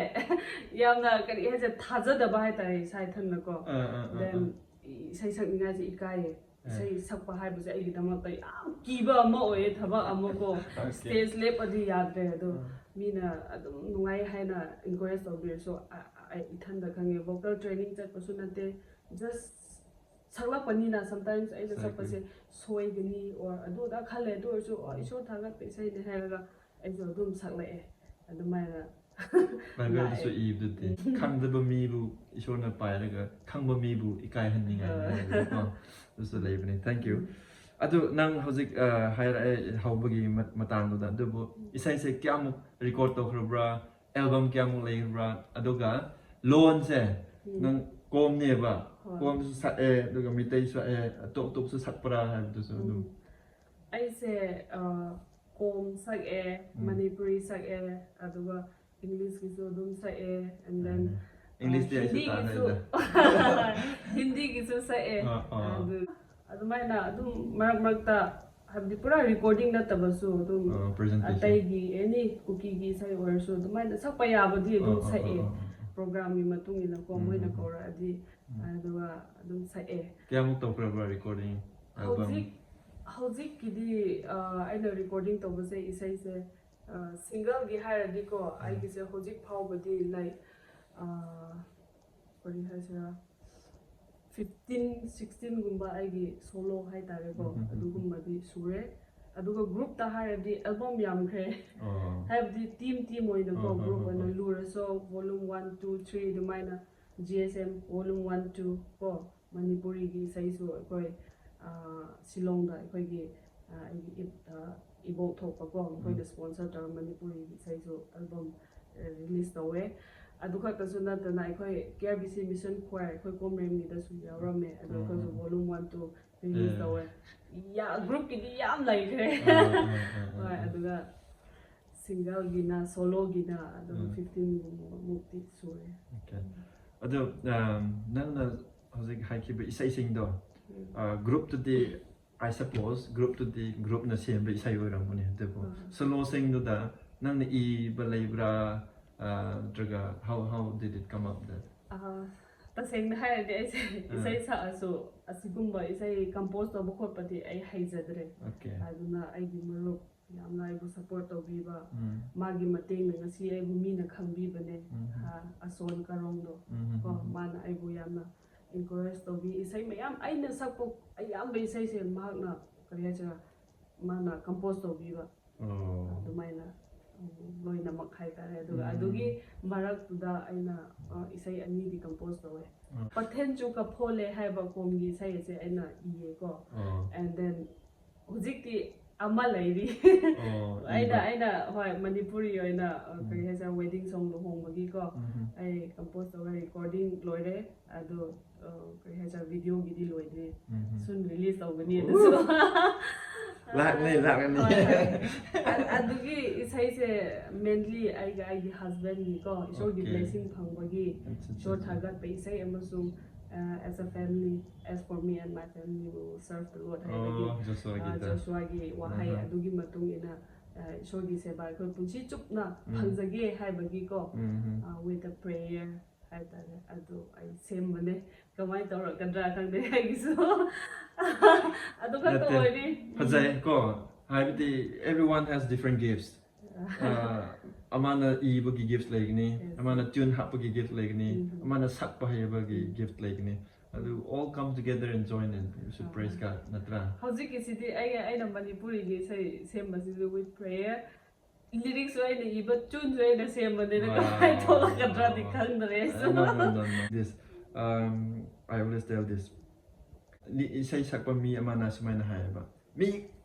ꯌꯥꯝꯅ ꯀꯔꯤ ꯍꯥꯏꯁꯦ, ꯊꯥꯖꯗꯕ ꯍꯥꯏꯇꯥꯔꯦ ꯏꯁꯥ ꯏꯊꯟꯗꯀꯣ꯫ ꯑꯥ, ꯑꯥ, ꯑꯥ, Then ꯑꯥ. ꯏꯁꯩ ꯁꯛꯅꯤꯡꯉꯥꯏꯁꯦ ꯏꯀꯥꯏꯌꯦ꯫ ꯑꯥ. ꯏꯁꯩ ꯁꯛꯄ ꯍꯥꯏꯕꯁꯦ ꯑꯩꯒꯤꯗꯃꯛꯇ ꯌꯥꯝ ꯀꯤꯕ ꯑꯃ ꯑꯣꯏꯌꯦ, ꯊꯕꯛ ꯑꯃꯀꯣ꯫ Okay. Stage ꯂꯦꯞꯄꯗꯤ ꯌꯥꯗ꯭ꯔꯦ꯫ ꯑꯗꯣ ꯑꯥ. ꯃꯤꯅ ꯑꯗꯨꯝ ꯅꯨꯡꯉꯥꯏ ꯍꯥꯏꯅ encourage ꯇꯧꯕꯤꯔꯁꯨ, ꯑ-, ꯑ-, ꯑꯩ ꯏꯊꯟꯗ ꯈꯪꯉꯦ, vocal training ꯆꯠꯄꯁꯨ ꯅꯠꯇꯦ, just ꯁꯛꯂꯛꯄꯅꯤꯅ sometimes ꯑꯩꯅ ꯁꯛꯂꯛꯄꯅꯤ. ꯁꯛꯄꯁꯦ ꯁꯣꯏꯒꯅꯤ or ꯑꯗꯨ ꯑꯗꯥ ꯈꯜꯂꯦ꯫ ꯑꯗꯨ ꯑꯣꯏꯔꯁꯨ, "ꯑꯣ, ꯏꯁꯣꯔ ꯊꯥꯒꯠꯄ ꯏꯁꯩꯅꯦ" ꯍꯥꯏꯔꯒ ꯑꯩꯁꯨ ꯑꯗꯨꯝ ꯁꯛꯂꯛꯑꯦ꯫ ꯑꯗꯨꯃꯥꯏꯅ ꯕꯥꯏꯕꯜꯗꯁꯨ ꯂꯥꯛꯑꯦ꯫ ꯏꯕꯗꯨꯗꯤ, "ꯈꯪꯗꯕ ꯃꯤꯕꯨ ꯏꯁꯣꯔꯅ ꯄꯥꯏꯔꯒ ꯈꯪꯕ ꯃꯤꯕꯨ ꯏꯀꯥꯏꯍꯟꯅꯤꯡꯉꯥꯏꯅꯤ" ꯑꯥ. ꯍꯥꯏꯕꯀꯣ, ꯑꯗꯨꯁꯨ ꯂꯩꯕꯅꯤ꯫ Thank you. ꯑꯗꯨ ꯅꯪ ꯍꯧꯖꯤꯛ, ꯑ, ꯍꯥꯏꯔꯛꯑꯦ ꯍꯧꯕꯒꯤ ꯃ-, ꯃꯇꯥꯡꯗꯨꯗ, ꯑꯗꯨꯕꯨ ꯏꯁꯩꯁꯦ ꯀꯌꯥꯃꯨꯛ record ꯇꯧꯈ꯭ꯔꯕ꯭ꯔꯥ, album ꯀꯌꯥꯃꯨꯛ ꯂꯩꯈ꯭ꯔꯕ꯭ꯔꯥ, ꯑꯗꯨꯒ ꯂꯣꯟꯁꯦ ꯎꯝ. ꯅꯪ ꯀꯣꯝꯅꯦꯕ, ꯍꯣꯏ. ꯀꯣꯝꯁꯨ ꯁꯛꯑꯦ, ꯑꯗꯨꯒ ꯃꯤꯇꯩ ꯁꯛꯑꯦ, ꯑꯇꯣꯞ ꯑꯇꯣꯞꯁꯨ ꯁꯛꯄ꯭ꯔꯥ ꯍꯥꯏꯕꯗꯨꯁꯨ ꯑꯗꯨꯝ. ꯎꯝ. ꯑꯩꯁꯦ, ꯑ, ꯀꯣꯝ ꯁꯛꯑꯦ, ꯎꯝ. ꯃꯅꯤꯄꯨꯔꯤ ꯁꯛꯑꯦ, ꯑꯗꯨꯒ Englishꯀꯤꯁꯨ ꯑꯗꯨꯝ ꯁꯛꯑꯦ, and then, ꯎꯝ. Englishꯇꯤ ꯑꯩꯁꯨ ꯍꯤꯟꯗꯤꯒꯤꯁꯨ, ꯇꯥꯟꯅꯩꯗ. ꯍꯤꯟꯗꯤꯒꯤꯁꯨ ꯁꯛꯑꯦ꯫ ꯑꯥ, ꯑꯥ. ꯑꯗꯨ, ꯑꯗꯨꯃꯥꯏꯅ ꯑꯗꯨꯝ ꯃꯔꯛ ꯃꯔꯛꯇ, ꯍꯥꯏꯕꯗꯤ ꯄꯨꯔꯥ recording ꯅꯠꯇꯕꯁꯨ ꯑꯗꯨꯝ ꯑꯥ, presentation. ꯑꯇꯩꯒꯤ any ꯀꯨꯀꯤꯒꯤ ꯏꯁꯩ ꯑꯣꯏꯔꯁꯨ ꯑꯗꯨꯃꯥꯏꯅ ꯁꯛꯄ ꯌꯥꯕꯗꯤ ꯑꯗꯨꯝ ꯑꯥ, ꯑꯥ, ꯁꯛꯑꯦ꯫ ꯑꯥ, ꯑꯥ, ꯑꯥ. Programꯒꯤ ꯃꯇꯨꯡ ꯏꯟꯅꯀꯣ, ꯎꯝ, ꯃꯣꯏꯅ ꯎꯝ, ꯎꯝ. ꯀꯧꯔꯛꯑꯗꯤ, ꯎꯝ. ꯑꯗꯨꯒ ꯑꯗꯨꯝ ꯁꯛꯑꯦ꯫ ꯀꯌꯥꯃꯨꯛ ꯇꯧꯈ꯭ꯔꯕ꯭ꯔꯥ recording, album? ꯍꯧꯖꯤꯛ, ꯍꯧꯖꯤꯛꯀꯤꯗꯤ, ꯑ, ꯑꯩꯅ recording ꯇꯧꯕꯁꯦ, ꯏꯁꯩꯁꯦ, ꯑ, singleꯒꯤ ꯍꯥꯏꯔꯗꯤꯀꯣ, ꯑꯩꯒꯤꯁꯦ ꯍꯧꯖꯤꯛ ꯐꯥꯎꯕꯗꯤ, like, ꯑꯥ, ꯀꯔꯤ ꯍꯥꯏꯁꯤꯔꯥ, ꯐꯤꯐꯇꯤꯟ ꯁꯤꯛꯁꯇꯤꯟꯒꯨꯝꯕ ꯑꯩꯒꯤ ꯁꯣꯂꯣ ꯍꯥꯏꯇꯥꯔꯦꯀꯣ, ꯑꯗꯨꯒꯨꯝꯕꯗꯤ ꯁꯨꯔꯦ꯫ ꯑꯗꯨꯒ ꯒ꯭ꯔꯨꯞꯇ ꯍꯥꯏꯔꯗꯤ ꯑꯦꯜꯕꯝ ꯌꯥꯝꯈ꯭ꯔꯦ꯫ ꯍꯥꯏꯕꯗꯤ ꯇꯤꯝ ꯇꯤꯝ ꯑꯣꯏꯅꯀꯣ, ꯒ꯭ꯔꯨꯞ ꯑꯣꯏꯅ ꯂꯨꯔꯁꯨ volume one, two, three ꯑꯗꯨꯃꯥꯏꯅ, G S M volume one, two ꯀꯣ, ꯃꯅꯤꯄꯨꯔꯤꯒꯤ ꯏꯁꯩꯁꯨ ꯑꯩꯈꯣꯏ, ꯑꯥ, ꯁꯤꯂꯣꯡꯗ ꯑꯩꯈꯣꯏꯒꯤ, ꯑꯥ, ꯑꯩꯒꯤ ꯏꯞ-, ꯑꯥ, ꯏꯕꯣꯛ ꯊꯣꯛꯄꯀꯣ, ꯃꯈꯣꯏꯅ ꯁ꯭ꯄꯣꯟꯁꯔ ꯇꯧꯔꯒ ꯃꯅꯤꯄꯨꯔꯤꯒꯤ ꯏꯁꯩꯁꯨ ꯑꯦꯜꯕꯝ ꯔꯤꯂꯤꯁ ꯇꯧꯋꯦ꯫ ꯑꯗꯨ ꯈꯛꯇꯁꯨ ꯅꯠꯇꯅ ꯑꯩꯈꯣꯏ K R B C Mission Choir, ꯑꯩꯈꯣꯏ ꯀꯣꯝꯔꯦꯝꯒꯤꯗꯁꯨ ꯌꯥꯎꯔꯝꯃꯦ, ꯑꯗꯣ ꯑꯩꯈꯣꯏꯁꯨ volume one, two ꯔꯤꯂꯤꯁ ꯇꯧꯋꯦ꯫ ꯌꯥ, ꯒ꯭ꯔꯨꯞꯀꯤꯗꯤ ꯌꯥꯝ ꯂꯩꯈ꯭ꯔꯦ꯫ ꯍꯣꯏ, ꯑꯗꯨꯒ ꯁꯤꯡꯒꯜꯒꯤꯅ, ꯁꯣꯂꯣꯒꯤꯅ ꯑꯗꯨꯝ ꯐꯤꯐꯇꯤꯟꯒꯨꯝꯕꯃꯨꯛꯇꯤ ꯁꯨꯔꯦ꯫ ꯑꯣꯀꯦ꯫ ꯑꯗꯣ, ꯑꯝ, ꯅꯪꯅ ꯍꯧꯖꯤꯛ ꯍꯥꯏꯈꯤꯕ ꯏꯁꯩꯁꯤꯡꯗꯣ, ꯑ, ꯒ꯭ꯔꯨꯞꯇꯗꯤ, I suppose, ꯒ꯭ꯔꯨꯞꯇꯗꯤ ꯒ꯭ꯔꯨꯞꯅ ꯁꯦꯝꯕ ꯏꯁꯩ ꯑꯣꯏꯔꯝꯒꯅꯤ꯫ ꯑꯗꯨꯕꯨ ꯁꯣꯂꯣꯁꯤꯡꯗꯨꯗ ꯅꯪꯅ ꯏꯕ ꯂꯩꯕ꯭ꯔꯥ? ꯑ, ꯅꯠꯇ꯭ꯔꯒ how, how did it come up that? ꯑ, ꯇꯁꯦꯡꯅ ꯍꯥꯏꯔꯗꯤ ꯑꯩꯁꯦ ꯏꯁꯩ ꯁꯛꯑꯁꯨ ꯑꯁꯤꯒꯨꯝꯕ ꯏꯁꯩ ꯀꯝꯄꯣꯖ ꯇꯧꯕ ꯈꯣꯠꯄꯗꯤ ꯑꯩ ꯍꯩꯖꯗ꯭ꯔꯦ꯫ ꯑꯣꯀꯦ꯫ ꯑꯗꯨꯅ ꯑꯩꯒꯤ ꯃꯔꯨꯞ ꯌꯥꯝꯅ ꯑꯩꯕꯨ ꯁꯞꯄꯣꯔꯠ ꯇꯧꯕꯤꯕ, ꯃꯥꯒꯤ ꯃꯇꯦꯡꯅ ꯉꯁꯤ ꯑꯩꯕꯨ ꯃꯤꯅ ꯈꯪꯕꯤꯕꯅꯦ꯫ ꯑ, ꯑꯁꯣꯟ ꯀꯔꯣꯡꯗꯣ ꯀꯣ, ꯃꯥꯅ ꯑꯩꯕꯨ ꯌꯥꯝꯅ ꯏꯟꯀꯔꯦꯖ ꯇꯧꯕꯤ꯫ ꯏꯁꯩ ꯃꯌꯥꯝ ꯑꯩꯅ ꯁꯛꯄ ꯑꯌꯥꯝꯕ ꯏꯁꯩꯁꯦ ꯃꯍꯥꯛꯅ, ꯀꯔꯤ ꯍꯥꯏꯁꯤꯔꯥ, ꯃꯥꯅ ꯀꯝꯄꯣꯖ ꯇꯧꯕꯤꯕ꯫ ꯑꯗꯨꯃꯥꯏꯅ, ꯎꯝ, ꯂꯣꯏꯅꯃꯛ ꯍꯥꯏꯇꯥꯔꯦ꯫ ꯑꯗꯨꯒ ꯑꯗꯨꯒꯤ ꯃꯔꯛꯇꯨꯗ ꯑꯩꯅ, ꯑ, ꯏꯁꯩ ꯑꯅꯤꯗꯤ ꯀꯝꯄꯣꯖ ꯇꯧꯋꯦ꯫ ꯄꯊꯦꯟ ꯆꯨ ꯀꯐꯣꯂꯦ ꯍꯥꯏꯕ ꯀꯣꯝꯒꯤ ꯏꯁꯩ ꯑꯁꯦ ꯑꯩꯅ ꯏꯌꯦꯀꯣ꯫ And then ꯍꯧꯖꯤꯛꯇꯤ ꯑꯃ ꯂꯩꯔꯤ꯫ ꯑꯩꯅ, ꯑꯩꯅ, ꯍꯣꯏ, ꯃꯅꯤꯄꯨꯔꯤ ꯑꯣꯏꯅ, ꯑ, ꯀꯔꯤ ꯍꯥꯏꯁꯤꯔꯥ, ꯋꯦꯗꯤꯡ ꯁꯣꯡ, ꯂꯨꯍꯣꯡꯕꯒꯤꯀꯣ, ꯑꯩ ꯀꯝꯄꯣꯖ ꯇꯧꯔꯒ ꯔꯦꯀꯣꯔꯗꯤꯡ ꯂꯣꯏꯔꯦ꯫ ꯑꯗꯣ, ꯑ, ꯀꯔꯤ ꯍꯥꯏꯁꯤꯔꯥ, ꯚꯤꯗꯤꯑꯣꯒꯤꯗꯤ ꯂꯣꯏꯗ꯭ꯔꯤ꯫ Soon release ꯇꯧꯒꯅꯤ ꯑꯗꯨꯁꯨ꯫ ꯂꯥꯛꯅꯤ, ꯂꯥꯛꯅꯤ꯫ ꯍꯣꯏ, ꯍꯣꯏ꯫ ꯑ-, ꯑꯗꯨꯒꯤ ꯏꯁꯩꯁꯦ mainly ꯑꯩꯒ ꯑꯩꯒꯤ ꯍꯁꯕꯦꯟꯒꯤꯀꯣ, ꯏꯁꯣꯔꯒꯤ blessing ꯐꯪꯕꯒꯤ, ꯏꯁꯣꯔ ꯊꯥꯒꯠꯄ ꯏꯁꯩ ꯑꯃꯁꯨꯡ, ꯑ, as a family, as for me and my family, we will serve the Lord ꯍꯥꯏꯕꯒꯤ, ꯑꯣ, ꯖꯣꯁꯨꯋꯥꯒꯤꯗ꯫ ꯑ, ꯖꯣꯁꯨꯋꯥꯒꯤ ꯋꯥꯍꯩ ꯑꯗꯨꯒꯤ ꯃꯇꯨꯡ ꯏꯟꯅ, ꯑ, ꯏꯁꯣꯔꯒꯤ ꯁꯦꯕꯥ ꯑꯩꯈꯣꯏ ꯄꯨꯟꯁꯤ ꯆꯨꯞꯅ ꯐꯪꯖꯒꯦ ꯍꯥꯏꯕꯒꯤꯀꯣ, ꯑ, with a prayer ꯍꯥꯏꯇꯥꯔꯦ, ꯑꯗꯨ ꯑꯩ ꯁꯦꯝꯕꯅꯦ꯫ ꯀꯃꯥꯏꯅ ꯇꯧꯔꯛꯀꯗ꯭ꯔꯥ ꯈꯪꯗꯦ ꯑꯩꯒꯤꯁꯨ꯫ ꯑꯗꯨ ꯈꯛꯇ ꯅꯠꯇꯦ꯫ ꯑꯣꯏꯔꯤ꯫ ꯐꯖꯩ ꯀꯣ, ꯍꯥꯏꯕꯗꯤ everyone has different gifts꯫ ꯑ, ꯑꯃꯅ ꯏꯕꯒꯤ gift ꯂꯩꯒꯅꯤ, Yes. ꯑꯃꯅ tune ꯍꯥꯞꯄꯒꯤ gift ꯂꯩꯒꯅꯤ, Mhm. ꯑꯃꯅ ꯁꯛꯄ ꯍꯩꯕꯒꯤ gift ꯂꯩꯒꯅꯤ. ꯑꯗꯨ all come together and join and we should Ah. praise God, ꯅꯠꯇ꯭ꯔꯥ? ꯍꯧꯖꯤꯛꯀꯤꯁꯤꯗꯤ ꯑꯩ ꯑꯩꯅ ꯃꯅꯤꯄꯨꯔꯤꯒꯤ ꯏꯁꯩ ꯁꯦꯝꯕꯁꯤꯗꯤ with prayer, ꯂꯤꯔꯤꯛꯁꯨ ꯑꯩꯅ ꯏꯕ, ꯇ꯭ꯌꯨꯟꯁꯨ ꯑꯩꯅ ꯁꯦꯝꯕꯅꯤꯅ Wow. ꯀꯃꯥꯏꯅ ꯊꯣꯛꯂꯛꯀꯗ꯭ꯔꯗꯤ Wow. ꯈꯪꯗ꯭ꯔꯦ ꯑꯩꯁꯨ꯫ No, no, no, no, no. This, um, I always tell this. ꯂꯤ- ꯏꯁꯩ ꯁꯛꯄ ꯃꯤ ꯑꯃꯅ ꯁꯨꯃꯥꯏꯅ ꯍꯥꯏꯌꯦꯕ, ꯃꯤ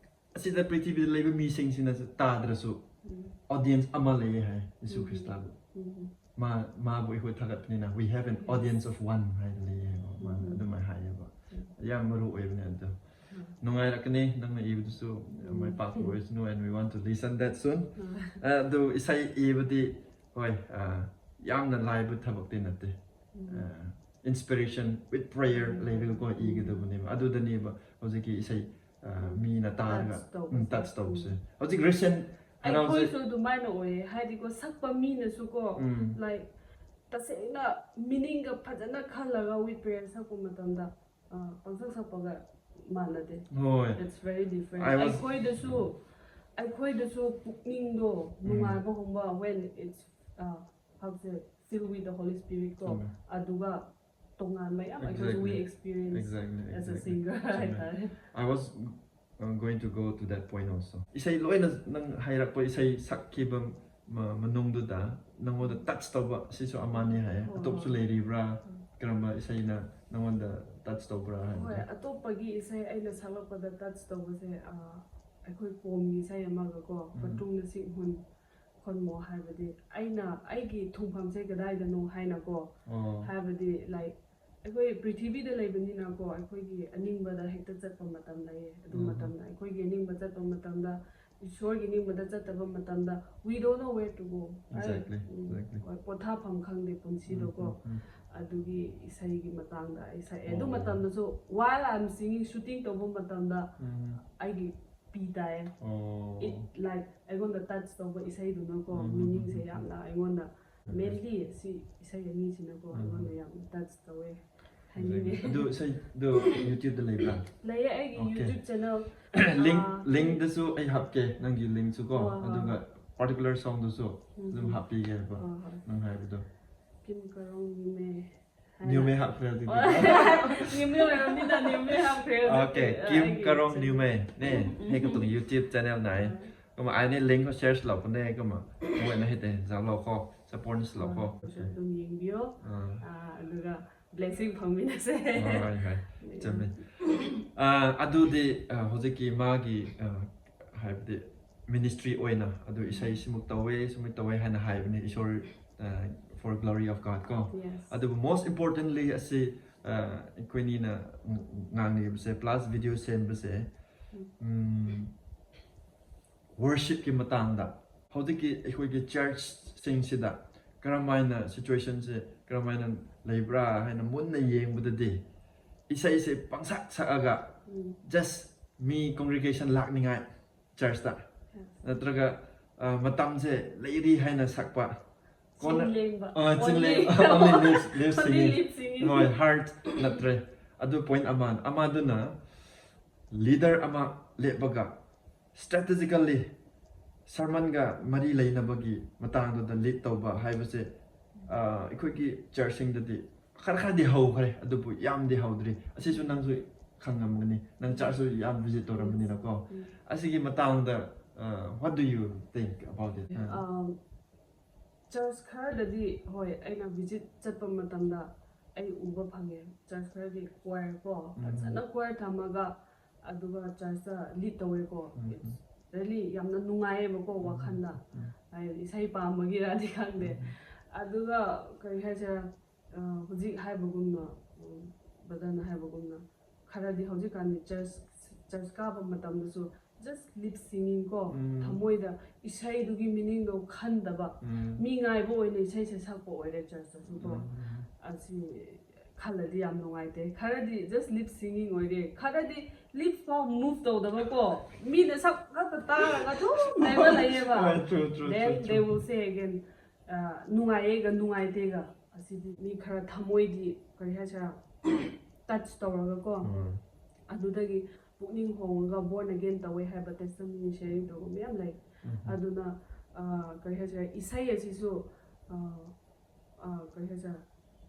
ꯑꯁꯤꯗ ꯄ꯭ꯔꯤꯊꯤꯕꯤꯗ ꯂꯩꯕ ꯃꯤꯁꯤꯡꯁꯤꯅ ꯇꯥꯗ꯭ꯔꯁꯨ ꯎꯝ. Audience ꯑꯃ ꯂꯩꯌꯦ ꯍꯥꯏ, ꯌꯦꯁꯨ ꯎꯝ. ꯈ꯭ꯔꯤꯁꯇꯕꯨ. ꯎꯝ. ꯃꯥ ꯃꯥꯕꯨ ꯑꯩꯈꯣꯏ ꯊꯥꯒꯠꯄꯅꯤꯅ, "We have an Yes. audience of one" ꯍꯥꯏꯅ ꯂꯩꯌꯦ ꯍꯥꯏꯕ, ꯃꯥꯅ ꯎꯝ. ꯑꯗꯨꯃꯥꯏꯅ ꯍꯥꯏꯌꯦꯕ. ꯎꯝ. ꯌꯥꯝ ꯃꯔꯨ ꯑꯣꯏꯕꯅꯦ ꯑꯗꯣ. ꯎꯝ. ꯅꯨꯡꯉꯥꯏꯔꯛꯀꯅꯤ ꯅꯪꯅ ꯏꯕꯗꯨꯁꯨ, ꯎꯝ. ꯃꯥꯏ ꯄꯥꯛꯄ ꯑꯣꯏꯁꯅꯨ, and we want to listen that soon. ꯎꯝ. ꯑꯗꯨ ꯏꯁꯩ ꯏꯕꯗꯤ ꯍꯣꯏ, ꯑ, ꯌꯥꯝꯅ ꯂꯥꯏꯕ ꯊꯕꯛꯇꯤ ꯅꯠꯇꯦ. ꯎꯝ. ꯑ, inspiration with prayer ꯎꯝ. ꯂꯩꯔꯒꯀꯣ ꯏꯒꯗꯕꯅꯦꯕ, ꯑꯗꯨꯗꯅꯦꯕ ꯍꯧꯖꯤꯛꯀꯤ ꯏꯁꯩ, ꯑ, ꯎꯝ. ꯃꯤꯅ ꯇꯥꯔꯒ Touch ꯇꯧꯕꯁꯦ. ꯎꯝ, touch ꯇꯧꯕꯁꯦ. ꯎꯝ. ꯍꯧꯖꯤꯛ recent ꯍꯔꯥꯎꯁꯦ. ꯑꯩꯈꯣꯏꯁꯨ ꯑꯗꯨꯃꯥꯏꯅ ꯑꯣꯏꯌꯦ, ꯍꯥꯏꯗꯤꯀꯣ, ꯁꯛꯄ ꯃꯤꯅꯁꯨꯀꯣ, ꯎꯝ. Like, ꯇꯁꯦꯡꯅ meaningꯒ ꯐꯖꯅ ꯈꯜꯂꯒ with prayer ꯁꯛꯄ ꯃꯇꯝꯗ, ꯑ, ꯄꯪꯁꯛ ꯁꯛꯄꯒ ꯃꯥꯟꯅꯗꯦ꯫ ꯍꯣꯏ. It's very different. I was- ꯑꯩꯈꯣꯏꯗꯁꯨ ꯑꯩꯈꯣꯏꯗꯁꯨ ꯄꯨꯛꯅꯤꯡꯗꯣ ꯎꯝ. ꯅꯨꯡꯉꯥꯏꯕꯒꯨꯝꯕ, when it's, uh, how to say, filled with the Holy Spiritꯀꯣ, ꯆꯨꯝꯃꯦ. ꯑꯗꯨꯒ ꯇꯣꯉꯥꯟꯕ ꯌꯥꯝ ꯑꯩꯈꯣꯏꯁꯨ we Exactly. Experience Exactly, as a exactly. Singer ꯆꯨꯝꯃꯦ. ꯍꯥꯏꯇꯥꯔꯦ꯫ I was, uh, going to go to that point also. ꯏꯁꯩ ꯂꯣꯏꯅ ꯅꯪ ꯍꯩꯔꯛꯄ ꯏꯁꯩ ꯁꯛꯈꯤꯕ ꯃ- ꯃꯅꯨꯡꯗꯨꯗ ꯅꯪꯉꯣꯟꯗ touch ꯇꯧꯕ ꯁꯤꯁꯨ ꯑꯃꯅꯤ ꯍꯥꯏ꯫ ꯍꯣꯏ, ꯑꯇꯣꯞꯄꯁꯨ ꯍꯣꯏ꯫ ꯂꯩꯔꯤꯕ꯭ꯔꯥ? ꯎꯝ. ꯀꯔꯝꯕ ꯏꯁꯩꯅ ꯅꯪꯉꯣꯟꯗ touch ꯇꯧꯕ꯭ꯔꯥ ꯍꯣꯏ, ꯍꯥꯏꯕꯗꯣ? ꯑꯇꯣꯞꯄꯒꯤ ꯏꯁꯩ ꯑꯩꯅ ꯁꯛꯂꯛꯄꯗ touch ꯇꯧꯕꯁꯦ, ꯑ, ꯑꯩꯈꯣꯏ ꯀꯣꯝꯒꯤ ꯏꯁꯩ ꯑꯃꯒꯀꯣ, ꯎꯝ. ꯃꯇꯨꯡꯗ ꯁꯤꯡꯍꯨꯟ ꯈꯣꯟꯃꯣ ꯍꯥꯏꯕꯗꯤ ꯑꯩꯅ ꯑꯩꯒꯤ ꯊꯨꯡꯐꯝꯁꯦ ꯀꯗꯥꯏꯗꯅꯣ ꯍꯥꯏꯅꯀꯣ, ꯑꯣ. ꯍꯥꯏꯕꯗꯤ, like, ꯑꯩꯈꯣꯏ ꯄ꯭ꯔꯤꯊꯤꯕꯤꯗ ꯂꯩꯕꯅꯤꯅꯀꯣ, ꯑꯩꯈꯣꯏꯒꯤ ꯑꯅꯤꯡꯕꯗ ꯍꯦꯛꯇ ꯆꯠꯄ ꯃꯇꯝ ꯂꯩꯌꯦ꯫ ꯑꯗꯨ ꯎꯝ. ꯃꯇꯝꯗ, ꯑꯩꯈꯣꯏꯒꯤ ꯑꯅꯤꯡꯕ ꯆꯠꯄ ꯃꯇꯝꯗ, ꯏꯁꯣꯔꯒꯤ ꯅꯤꯡꯕꯗ ꯆꯠꯇꯕ ꯃꯇꯝꯗ, we don't know where to go, right? Exactly, um, exactly. ꯍꯣꯏ, ꯄꯣꯊꯥꯐꯝ ꯈꯪꯗꯦ ꯄꯨꯟꯁꯤꯗꯀꯣ꯫ ꯎꯝ, ꯎꯝ, ꯎꯝ. ꯑꯗꯨꯒꯤ ꯏꯁꯩꯒꯤ ꯃꯇꯥꯡꯗ ꯑꯩ ꯁꯛꯑꯦ꯫ ꯑꯗꯨ ꯑꯣ. ꯃꯇꯝꯗꯁꯨ, while I'm singing, shooting ꯇꯧꯕ ꯃꯇꯝꯗ ꯎꯝ. ꯑꯩꯒꯤ ꯄꯤ ꯇꯥꯏꯌꯦ꯫ ꯑꯣ. It, like, ꯑꯩꯉꯣꯟꯗ touch ꯇꯧꯕ ꯏꯁꯩꯗꯨꯅꯀꯣ, ꯎꯝ, ꯎꯝ, meaningꯁꯦ ꯎꯝ, ꯎꯝ. ꯌꯥꯝꯅ ꯑꯩꯉꯣꯟꯗ, ꯎꯝ. Mainly ꯁꯤ ꯏꯁꯩ ꯑꯅꯤꯁꯤꯅꯀꯣ, ꯎꯝ. ꯑꯩꯉꯣꯟꯗ ꯌꯥꯝꯅ touch ꯇꯧꯋꯦ ꯍꯥꯏꯅꯤꯡꯉꯦ꯫ ꯑꯗꯨ ꯏꯁꯩꯗꯨ YouTubeꯇ ꯂꯩꯕ꯭ꯔꯥ? ꯂꯩꯌꯦ, ꯑꯩꯒꯤ Okay. YouTube channel, Link, ꯑꯥ, linkꯇꯁꯨ ꯑꯩ ꯍꯥꯞꯀꯦ, ꯅꯪꯒꯤ linkꯁꯨ ꯀꯣ, ꯍꯣꯏ, ꯍꯣꯏ, ꯑꯗꯨꯒ ꯍꯣꯏ. particular songꯗꯨꯁꯨ ꯑꯗꯨꯝ ꯎꯝ꯫ ꯍꯥꯞꯄꯤꯒꯦꯕ ꯍꯣꯏ, ꯍꯣꯏ꯫ ꯅꯪ ꯍꯥꯏꯕꯗꯣ꯫ Kim Karong Niumey ꯍꯥꯏꯅ꯫ Niumey ꯍꯥꯞꯈ꯭ꯔꯦ ꯑꯗꯨꯗꯤ꯫ Niumey ꯑꯣꯏꯔꯝꯅꯤꯗ, Niumey ꯍꯥꯞꯈ꯭ꯔꯦ ꯍꯧꯖꯤꯛꯇꯤ꯫ Okay, ꯑ, Kim ꯑꯩꯒꯤ Karong channel꯫ Niumey ꯅꯦ, ꯎꯝ, ꯎꯝ, ꯍꯦꯛ ꯀꯇꯨꯡ ꯎꯝ꯫ YouTube channel ꯅꯥꯏ꯫ ꯑ꯫ ꯀꯃ ꯑꯥꯏꯅꯦ link share ꯂꯧꯕꯅꯦ, ꯀꯃ ꯃꯣꯏꯅ ꯍꯦꯛꯇ ꯖꯥꯂꯣ ꯀꯣ, support ꯂꯧꯀꯣ꯫ ꯑ, ꯑꯗꯨꯝ ꯌꯦꯡꯕꯤꯌꯣ꯫ ꯑ꯫ ꯑ, ꯑꯗꯨꯒ blessing ꯐꯪꯃꯤꯟꯅꯁꯦ꯫ ꯍꯣꯏ, ꯍꯣꯏ, ꯆꯨꯝꯃꯦ꯫ ꯑ, ꯑꯗꯨꯗꯤ, ꯑ, ꯍꯧꯖꯤꯛꯀꯤ ꯃꯥꯒꯤ, ꯑ, ꯍꯥꯏꯕꯗꯤ ministry ꯑꯣꯏꯅ ꯑꯗꯨ ꯏꯁꯩ ꯁꯤꯃꯨꯛ ꯇꯧꯋꯦ, ꯁꯤꯃꯨꯛ ꯇꯧꯋꯦ ꯍꯥꯏꯅ ꯍꯥꯏꯕꯅꯦ, ꯏꯁꯣꯔ, ꯑ, for glory of God ꯀꯣ꯫ Yes. ꯑꯗꯨꯕꯨ most importantly ꯑꯁꯤ, ꯑ, ꯑꯩꯈꯣꯏꯅꯤꯅ ꯉꯥꯡꯅꯤꯡꯕꯁꯦ plus video ꯁꯦꯝꯕꯁꯦ, ꯎꯝ꯫ ꯎꯝ, worshipꯀꯤ ꯃꯇꯥꯡꯗ, ꯍꯧꯖꯤꯛꯀꯤ ꯑꯩꯈꯣꯏꯒꯤ churchꯁꯤꯡꯁꯤꯗ ꯀꯔꯝ ꯍꯥꯏꯅ situationꯁꯦ ꯀꯔꯝ ꯍꯥꯏꯅ ꯂꯩꯕ꯭ꯔꯥ ꯍꯥꯏꯅ ꯃꯨꯟꯅ ꯌꯦꯡꯕꯗꯗꯤ, ꯏꯁꯩꯁꯦ ꯄꯪꯁꯛ ꯁꯛꯑꯒ ꯎꯝ꯫ Just ꯃꯤ congregation ꯂꯥꯛꯅꯤꯡꯉꯥꯏ churchꯇ, Yes. ꯅꯠꯇ꯭ꯔꯒ, ꯑ, ꯃꯇꯝꯁꯦ ꯂꯩꯔꯤ ꯍꯥꯏꯅ ꯁꯛꯄ꯫ ꯀꯣꯟꯅ, ꯆꯤꯡ ꯂꯦꯡꯕ꯫ ꯑ, ꯆꯤꯡ ꯂꯦꯡ-, Only, only lips, lips only singing. Lips singing. ꯍꯣꯏ, heart ꯅꯠꯇ꯭ꯔꯦ꯫ ꯑꯗꯨ point ꯑꯃ꯫ ꯑꯃꯗꯨꯅ leader ꯑꯃ ꯂꯦꯞꯄꯒ strategically sermonꯒ ꯃꯔꯤ ꯂꯩꯅꯕꯒꯤ ꯃꯇꯥꯡꯗꯨꯗ lead ꯇꯧꯕ ꯍꯥꯏꯕꯁꯦ, ꯑ, ꯑꯩꯈꯣꯏꯒꯤ churchꯁꯤꯡꯗꯗꯤ ꯈꯔ ꯈꯔꯗꯤ ꯍꯧꯈ꯭ꯔꯦ, ꯑꯗꯨꯕꯨ ꯌꯥꯝꯗꯤ ꯍꯧꯗ꯭ꯔꯤ꯫ ꯑꯁꯤꯁꯨ ꯅꯪꯁꯨ ꯈꯪꯉꯝꯒꯅꯤ, ꯅꯪ churchꯁꯨ ꯌꯥꯝ visit ꯇꯧꯔꯝꯕꯅꯤꯅꯀꯣ꯫ ꯎꯝ꯫ ꯑꯁꯤꯒꯤ ꯃꯇꯥꯡꯗ, ꯑ, what do you think about it? ꯑ꯫ Um, church ꯈꯔꯗꯗꯤ, ꯍꯣꯏ, ꯑꯩꯅ visit ꯆꯠꯄ ꯃꯇꯝꯗ ꯑꯩ ꯎꯕ ꯐꯪꯉꯦ꯫ Church ꯈꯔꯗꯤ choir ꯀꯣ, ꯎꯝ꯫ ꯐꯖꯅ choir ꯊꯝꯃꯒ, ꯑꯗꯨꯒ churchꯇ lead ꯇꯧꯋꯦꯀꯣ꯫ ꯎꯝ꯫ It's really ꯌꯥꯝꯅ ꯅꯨꯡꯉꯥꯏꯌꯦꯕꯀꯣ, ꯋꯥꯈꯜꯗ꯫ ꯎꯝ꯫ ꯍꯥꯏꯗꯤ ꯏꯁꯩ ꯄꯥꯝꯕꯒꯤꯔꯗꯤ ꯈꯪꯗꯦ꯫ ꯎꯝ꯫ ꯑꯗꯨꯒ ꯀꯔꯤ ꯍꯥꯏꯁꯤꯔꯥ, ꯑ, ꯍꯧꯖꯤꯛ ꯍꯥꯏꯕꯒꯨꯝꯅ, ꯎꯝ, brotherꯅ ꯍꯥꯏꯕꯒꯨꯝꯅ, ꯈꯔꯗꯤ ꯍꯧꯖꯤꯛꯀꯥꯟꯗꯤ church, church ꯀꯥꯕ ꯃꯇꯝꯗꯁꯨ just lip singing ꯀꯣ, ꯎꯝ꯫ ꯊꯃꯣꯏꯗ ꯏꯁꯩꯗꯨꯒꯤ meaningꯗꯣ ꯈꯟꯗꯕ, ꯎꯝ꯫ ꯃꯤ ꯉꯥꯏꯕ ꯑꯣꯏꯅ ꯏꯁꯩꯁꯦ ꯁꯛꯄ ꯑꯣꯏꯔꯦ churchꯇꯁꯨ ꯀꯣ꯫ ꯎꯝ꯫ ꯑꯁꯤ ꯈꯜꯂꯗꯤ ꯌꯥꯝ ꯅꯨꯡꯉꯥꯏꯇꯦ꯫ ꯈꯔꯗꯤ just lip singing ꯑꯣꯏꯔꯦ, ꯈꯔꯗꯤ lips ꯐꯥꯎ move ꯇꯧꯗꯕ ꯀꯣ, ꯃꯤꯅ ꯁꯛ ꯈꯛꯇ ꯇꯥꯔꯒ ꯑꯗꯨꯝ ꯂꯩꯕ ꯂꯩꯌꯦꯕ꯫ ꯍꯣꯏ, true, true, Then true, they true. will say again, ꯑ, ꯅꯨꯡꯉꯥꯏꯌꯦꯒ ꯅꯨꯡꯉꯥꯏꯇꯦꯒ꯫ ꯑꯁꯤꯗꯤ ꯃꯤ ꯈꯔ ꯊꯃꯣꯏꯗꯤ ꯀꯔꯤ ꯍꯥꯏꯁꯤꯔꯥ, touch ꯇꯧꯔꯒ ꯀꯣ, ꯎꯝ꯫ ꯑꯗꯨꯗꯒꯤ ꯄꯨꯛꯅꯤꯡ ꯍꯣꯡꯉꯒ born again ꯇꯧꯋꯦ ꯍꯥꯏꯕ testimony sharing ꯇꯧꯕ ꯃꯌꯥꯝ ꯂꯩ꯫ ꯎꯝ꯫ ꯑꯗꯨꯅ ꯑ, ꯀꯔꯤ ꯍꯥꯏꯁꯤꯔꯦ, ꯏꯁꯩ ꯑꯁꯤꯁꯨ ꯑ, ꯑ, ꯀꯔꯤ ꯍꯥꯏꯁꯤꯔꯦ,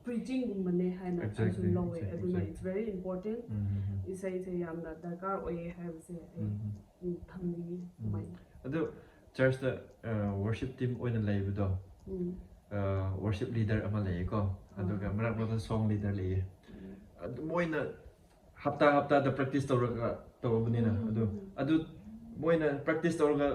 ꯄ꯭ꯔꯤꯆꯤꯡꯒꯨꯝꯕꯅꯦ ꯍꯥꯏꯅ ꯑꯩꯁꯨ Exactly, ꯂꯧꯋꯦ꯫ exactly, ꯑꯗꯨꯅ exactly. It's very important. ꯎꯝ, ꯎꯝ, ꯎꯝ. ꯏꯁꯩꯁꯦ ꯌꯥꯝꯅ ꯗꯔꯀꯥꯔ ꯑꯣꯏꯌꯦ ꯍꯥꯏꯕꯁꯦ ꯑꯩ ꯎꯝ, ꯎꯝ. ꯎꯝ, ꯊꯝꯅꯤꯡꯉꯤ꯫ ꯎꯝ. ꯑꯗꯨꯃꯥꯏꯅ ꯑꯗꯨ ꯆꯔꯆꯇ ꯋꯔꯁꯤꯞ ꯇꯤꯝ ꯑꯣꯏꯅ ꯂꯩꯕꯗꯣ, ꯎꯝ. ꯋꯔꯁꯤꯞ ꯂꯤꯗꯔ ꯑꯃ ꯂꯩꯌꯦꯀꯣ, ꯑꯗꯨꯒ ꯑꯥ. ꯃꯔꯛ ꯃꯔꯛꯇ ꯁꯣꯡ ꯂꯤꯗꯔ ꯂꯩꯌꯦ꯫ ꯎꯝ. ꯑꯗꯨ ꯃꯣꯏꯅ ꯍꯞꯇꯥ ꯍꯞꯇꯥꯗ ꯄ꯭ꯔꯦꯛꯇꯤꯁ ꯇꯧꯔꯒ ꯇꯧꯕꯅꯤꯅ, ꯎꯝ, ꯑꯗꯨ ꯎꯝ. ꯑꯗꯨ ꯃꯣꯏꯅ ꯄ꯭ꯔꯦꯛꯇꯤꯁ ꯇꯧꯔꯒ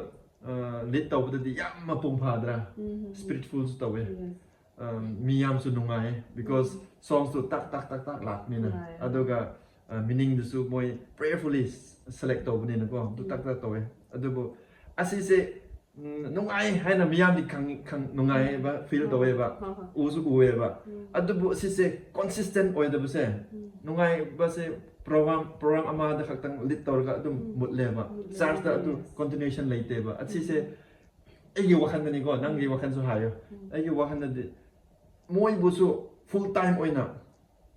ꯂꯤꯗ ꯇꯧꯕꯗꯗꯤ ꯌꯥꯝ ꯃꯄꯨꯡ ꯐꯥꯗ꯭ꯔꯥ? ꯎꯝ, ꯎꯝ, ꯎꯝ. ꯁ꯭ꯄꯤꯔꯤꯠꯐꯨꯜꯁꯨ ꯇꯧꯋꯦ꯫ Yes. ꯑ, ꯃꯤ ꯌꯥꯝꯁꯨ ꯅꯨꯡꯉꯥꯏꯌꯦ, because ꯎꯝ. ꯁꯣꯡꯁꯇꯨ ꯇꯥꯛ ꯇꯥꯛ ꯇꯥꯛ ꯇꯥꯛ ꯂꯥꯛꯄꯅꯤꯅ꯫ ꯅꯨꯡꯉꯥꯏꯌꯦ. ꯑꯗꯨꯒ ꯃꯤꯅꯤꯡꯗꯨꯁꯨ ꯃꯣꯏ ꯄ꯭ꯔꯦꯌꯔꯐꯨꯜꯂꯤ ꯁꯦꯂꯦꯛ ꯇꯧꯕꯅꯤꯅꯀꯣ, ꯑꯗꯨ ꯎꯝ. ꯇꯥꯛ ꯇꯥꯛ ꯇꯧꯋꯦ꯫ ꯑꯗꯨꯕꯨ ꯑꯁꯤꯁꯦ ꯎꯝ, ꯅꯨꯡꯉꯥꯏ ꯍꯥꯏꯅ ꯃꯤꯌꯥꯝꯗꯤ ꯈꯪ- ꯈꯪ- ꯅꯨꯡꯉꯥꯏꯕ ꯐꯤꯜ ꯍꯣꯏ, ꯇꯧꯋꯦꯕ, ꯍꯣꯏ, ꯍꯣꯏ. ꯎꯁꯨ ꯎꯑꯦꯕ꯫ ꯎꯝ. ꯑꯗꯨꯕꯨ ꯁꯤꯁꯦ ꯀꯣꯟꯁꯤꯁꯇꯦꯟ ꯑꯣꯏꯗꯕꯁꯦ, ꯎꯝ. ꯅꯨꯡꯉꯥꯏꯕꯁꯦ ꯄ꯭ꯔꯣꯒ꯭ꯔꯥꯝ ꯄ꯭ꯔꯣꯒ꯭ꯔꯥꯝ ꯑꯃꯗ ꯈꯛꯇꯪ ꯂꯤꯗ ꯇꯧꯔꯒ ꯑꯗꯨꯝ ꯎꯝ. ꯃꯨꯠꯂꯦꯕ꯫ ꯃꯨꯠꯂꯦ, ꯆꯔꯆꯇ ꯑꯗꯨ yes. ꯀꯣꯟꯇꯤꯅ꯭ꯌꯨꯁꯟ ꯂꯩꯇꯦꯕ꯫ ꯑꯁꯤꯁꯦ ꯎꯝ. ꯑꯩꯒꯤ ꯋꯥꯈꯜꯗꯅꯤꯀꯣ, ꯅꯪꯒꯤ ꯎꯝ. ꯋꯥꯈꯜꯁꯨ ꯍꯥꯏꯌꯣ꯫ ꯎꯝ. ꯑꯩꯒꯤ ꯋꯥꯈꯜꯗꯗꯤ ꯃꯣꯏꯕꯨꯁꯨ ꯐꯨꯜ ꯇꯥꯏꯝ ꯑꯣꯏꯅ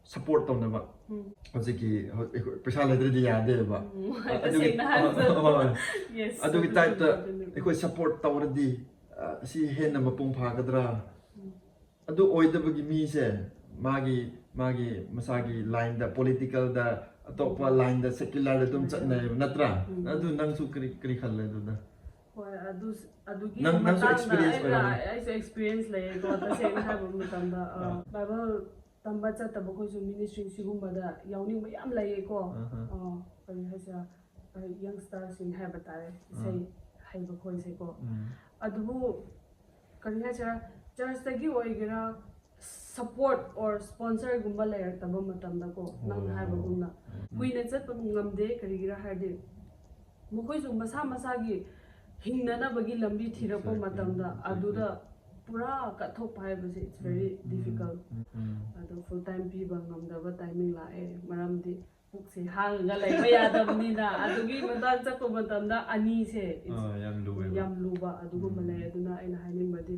ꯁꯞꯄꯣꯔꯠ ꯇꯧꯅꯕ꯫ ꯎꯝ. ꯍꯧꯖꯤꯛꯀꯤ ꯍꯧ- ꯑꯩꯈꯣꯏ ꯄꯩꯁꯥ ꯂꯩꯇ꯭ꯔꯗꯤ ꯌꯥꯗꯦꯕ꯫ ꯎꯝ. ꯑ, ꯑꯗꯨꯒꯤ ꯇꯁꯦꯡꯅ ꯍꯥꯏꯔꯕꯗ. ꯍꯣꯏ, ꯍꯣꯏ. Yes, ꯑꯗꯨꯒꯤ ꯑꯗꯨ ꯇꯥꯏꯞꯇ ꯆꯨꯝꯃꯦ, ꯑꯗꯨꯅꯦ. ꯑꯩꯈꯣꯏ ꯁꯞꯄꯣꯔꯠ ꯇꯧꯔꯗꯤ, ꯑ, ꯑꯁꯤ ꯍꯦꯟꯅ ꯃꯄꯨꯡ ꯐꯥꯒꯗ꯭ꯔꯥ? ꯎꯝ. ꯑꯗꯨ ꯑꯣꯏꯗꯕꯒꯤ ꯃꯤꯁꯦ ꯃꯥꯒꯤ ꯃꯥꯒꯤ ꯃꯁꯥꯒꯤ ꯂꯥꯏꯟꯗ, ꯄꯣꯂꯤꯇꯤꯀꯦꯜꯗ, ꯑꯇꯣꯞꯄ ꯎꯝ. ꯂꯥꯏꯟꯗ, ꯁꯦꯀ꯭ꯌꯨꯂꯔꯗ ꯑꯗꯨꯝ ꯎꯝ. ꯆꯠꯅꯩꯌꯦꯕ, ꯅꯠꯇ꯭ꯔꯥ? ꯎꯝ. ꯑꯗꯨ ꯅꯪꯁꯨ ꯀꯔꯤ ꯀꯔꯤ ꯈꯜꯂꯦ ꯑꯗꯨꯗ? ꯍꯣꯏ, ꯑꯗꯨ ꯑꯗꯨꯒꯤ ꯅꯪ- ꯅꯪꯁꯨ ꯃꯇꯥꯡꯗ experience ꯑꯩꯅ ꯑꯣꯏꯔꯝꯅꯤ꯫ ꯑꯩꯁꯨ ꯑꯦꯛꯁꯄꯤꯔꯤꯌꯦꯟꯁ ꯂꯩꯌꯦꯀꯣ꯫ ꯇꯁꯦꯡꯅ ꯍꯥꯏꯕ ꯃꯇꯝꯗ, ꯑ, ꯑꯥ. ꯕꯥꯏꯕꯜ ꯇꯝꯕ ꯆꯠꯇꯕ ꯑꯩꯈꯣꯏꯁꯨ ꯃꯤꯅꯤꯁꯇ꯭ꯔꯤ ꯁꯤꯒꯨꯝꯕꯗ ꯌꯥꯎꯅꯤꯡꯕ ꯌꯥꯝ ꯂꯩꯌꯦꯀꯣ꯫ ꯑꯍꯥ. ꯑ, ꯀꯔꯤ ꯍꯥꯏꯁꯤꯔꯥ, ꯌꯪꯁꯇꯔꯁꯤꯡ ꯍꯥꯏꯕ ꯇꯥꯔꯦ, ꯏꯁꯩ ꯑꯥ. ꯍꯩꯕ ꯈꯣꯏꯁꯦꯀꯣ꯫ ꯎꯝ. ꯑꯗꯨꯕꯨ ꯀꯔꯤ ꯍꯥꯏꯁꯤꯔꯥ, ꯆꯔꯆꯇꯒꯤ ꯑꯣꯏꯒꯦꯔꯥ, ꯁꯞꯄꯣꯔꯠ ꯑꯣꯔ ꯁ꯭ꯄꯣꯟꯁꯔꯒꯨꯝꯕ ꯂꯩꯔꯛꯇꯕ ꯃꯇꯝꯗꯀꯣ, ꯅꯪꯅ ꯑꯣ. ꯍꯥꯏꯕꯒꯨꯝꯅ ꯎꯝ. ꯀꯨꯏꯅ ꯆꯠꯄ ꯉꯝꯗꯦ꯫ ꯀꯔꯤꯒꯤꯔꯥ ꯍꯥꯏꯔꯗꯤ, ꯃꯈꯣꯏꯁꯨ ꯃꯁꯥ ꯃꯁꯥꯒꯤ ꯍꯤꯡꯅꯅꯕꯒꯤ ꯂꯝꯕꯤ ꯊꯤꯔꯛꯄ Exactly, ꯃꯇꯝꯗ exactly. ꯑꯗꯨꯗ ꯄꯨꯔꯥ ꯀꯠꯊꯣꯛꯄ ꯍꯥꯏꯕꯁꯦ, it's very ꯎꯝ, difficult. ꯎꯝ, ꯎꯝ. ꯑꯗꯣ ꯐꯨꯜ ꯇꯥꯏꯝ ꯄꯤꯕ ꯉꯝꯗꯕ ꯇꯥꯏꯃꯤꯡ ꯂꯥꯛꯑꯦ, ꯃꯔꯝꯗꯤ ꯄꯨꯛꯁꯦ ꯍꯥꯡꯉꯒ ꯂꯩꯕ ꯌꯥꯗꯕꯅꯤꯅ꯫ ꯑꯗꯨꯒꯤ ꯃꯇꯥꯡ ꯆꯠꯄ ꯃꯇꯝꯗ ꯑꯅꯤꯁꯦ, it's ꯑꯥ, ꯌꯥꯝ ꯂꯨꯋꯦꯕ꯫ ꯌꯥꯝ ꯂꯨꯕ ꯑꯗꯨꯒꯨꯝꯕ ꯎꯝ. ꯂꯩ꯫ ꯑꯗꯨꯅ ꯑꯩꯅ ꯍꯥꯏꯅꯤꯡꯕꯗꯤ,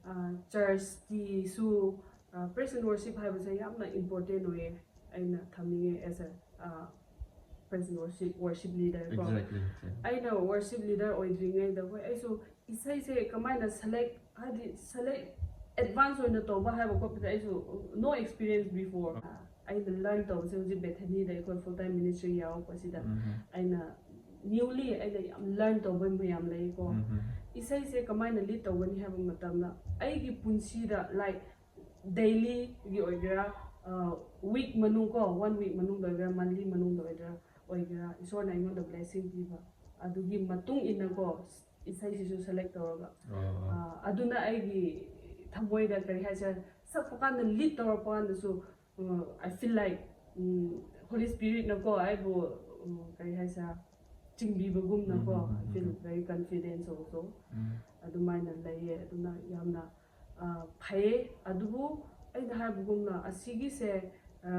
ꯑ, ꯆꯔꯆꯀꯤꯁꯨ, ꯑ, praise and worship ꯍꯥꯏꯕꯁꯦ ꯌꯥꯝꯅ ꯏꯝꯄꯣꯔꯇꯦꯟ ꯑꯣꯏꯌꯦ, ꯑꯩꯅ ꯊꯝꯅꯤꯡꯉꯦ as a, ꯑ, Praise and Worship, Worship Leader ꯀꯣ꯫ Exactly, exactly. ꯑꯩꯅ Worship Leader ꯑꯣꯏꯗ꯭ꯔꯤꯉꯩꯗ ꯍꯣꯏ ꯑꯩꯁꯨ ꯏꯁꯩꯁꯦ ꯀꯃꯥꯏꯅ select, ꯍꯥꯏꯗꯤ select advance ꯑꯣꯏꯅ ꯇꯧꯕ ꯍꯥꯏꯕ ꯈꯣꯠꯄꯁꯦ ꯑꯩꯁꯨ no experience before. ꯑꯩꯅ learn ꯇꯧꯕꯁꯦ ꯍꯧꯖꯤꯛ Bethany ꯗ ꯑꯩꯈꯣꯏ full time ministry ꯌꯥꯎꯔꯛꯄꯁꯤꯗ Mhm. ꯑꯩꯅ newly ꯑꯩꯅ ꯌꯥꯝ learn ꯇꯧꯕ ꯃꯌꯥꯝ ꯂꯩꯀꯣ꯫ Mhm. ꯏꯁꯩꯁꯦ ꯀꯃꯥꯏꯅ lead ꯇꯧꯒꯅꯤ ꯍꯥꯏꯕ ꯃꯇꯝꯗ ꯑꯩꯒꯤ ꯄꯨꯟꯁꯤꯗ like daily ꯒꯤ ꯑꯣꯏꯒꯦꯔꯥ, week ꯃꯅꯨꯡ ꯀꯣ, one week ꯃꯅꯨꯡꯗ ꯑꯣꯏꯒꯦꯔꯥ, monthly ꯃꯅꯨꯡꯗ ꯑꯣꯏꯒꯦꯔꯥ, ꯑꯣꯏꯒꯦꯔꯥ, ꯏꯁꯣꯔꯅ ꯑꯩꯉꯣꯟꯗ blessing ꯄꯤꯕ, ꯑꯗꯨꯒꯤ ꯃꯇꯨꯡ ꯏꯟꯅꯀꯣ ꯏꯁꯩꯁꯤꯁꯨ select ꯇꯧꯔꯒ, ꯑꯣ, ꯑꯣ. ꯑ, ꯑꯗꯨꯅ ꯑꯩꯒꯤ ꯊꯃꯣꯏꯗ ꯀꯔꯤ ꯍꯥꯏꯁꯤꯔꯥ, ꯁꯛꯄ ꯀꯥꯟꯗ lead ꯇꯧꯔꯛꯄ ꯀꯥꯟꯗꯁꯨ, ꯑ, I feel like, um, Holy Spirit ꯅꯀꯣ ꯑꯩꯕꯨ, ꯎꯝ, ꯀꯔꯤ ꯍꯥꯏꯁꯤꯔꯥ, ꯆꯤꯡꯕꯤꯕꯒꯨꯝꯅꯀꯣ, ꯎꯝ, ꯎꯝ, I feel um. very confident also. ꯎꯝ. ꯑꯗꯨꯃꯥꯏꯅ ꯂꯩꯌꯦ꯫ ꯑꯗꯨꯅ ꯌꯥꯝꯅ, ꯑ, ꯐꯩꯌꯦ꯫ ꯑꯗꯨꯕꯨ ꯑꯩꯅ ꯍꯥꯏꯕꯒꯨꯝꯅ ꯑꯁꯤꯒꯤꯁꯦ, ꯑ,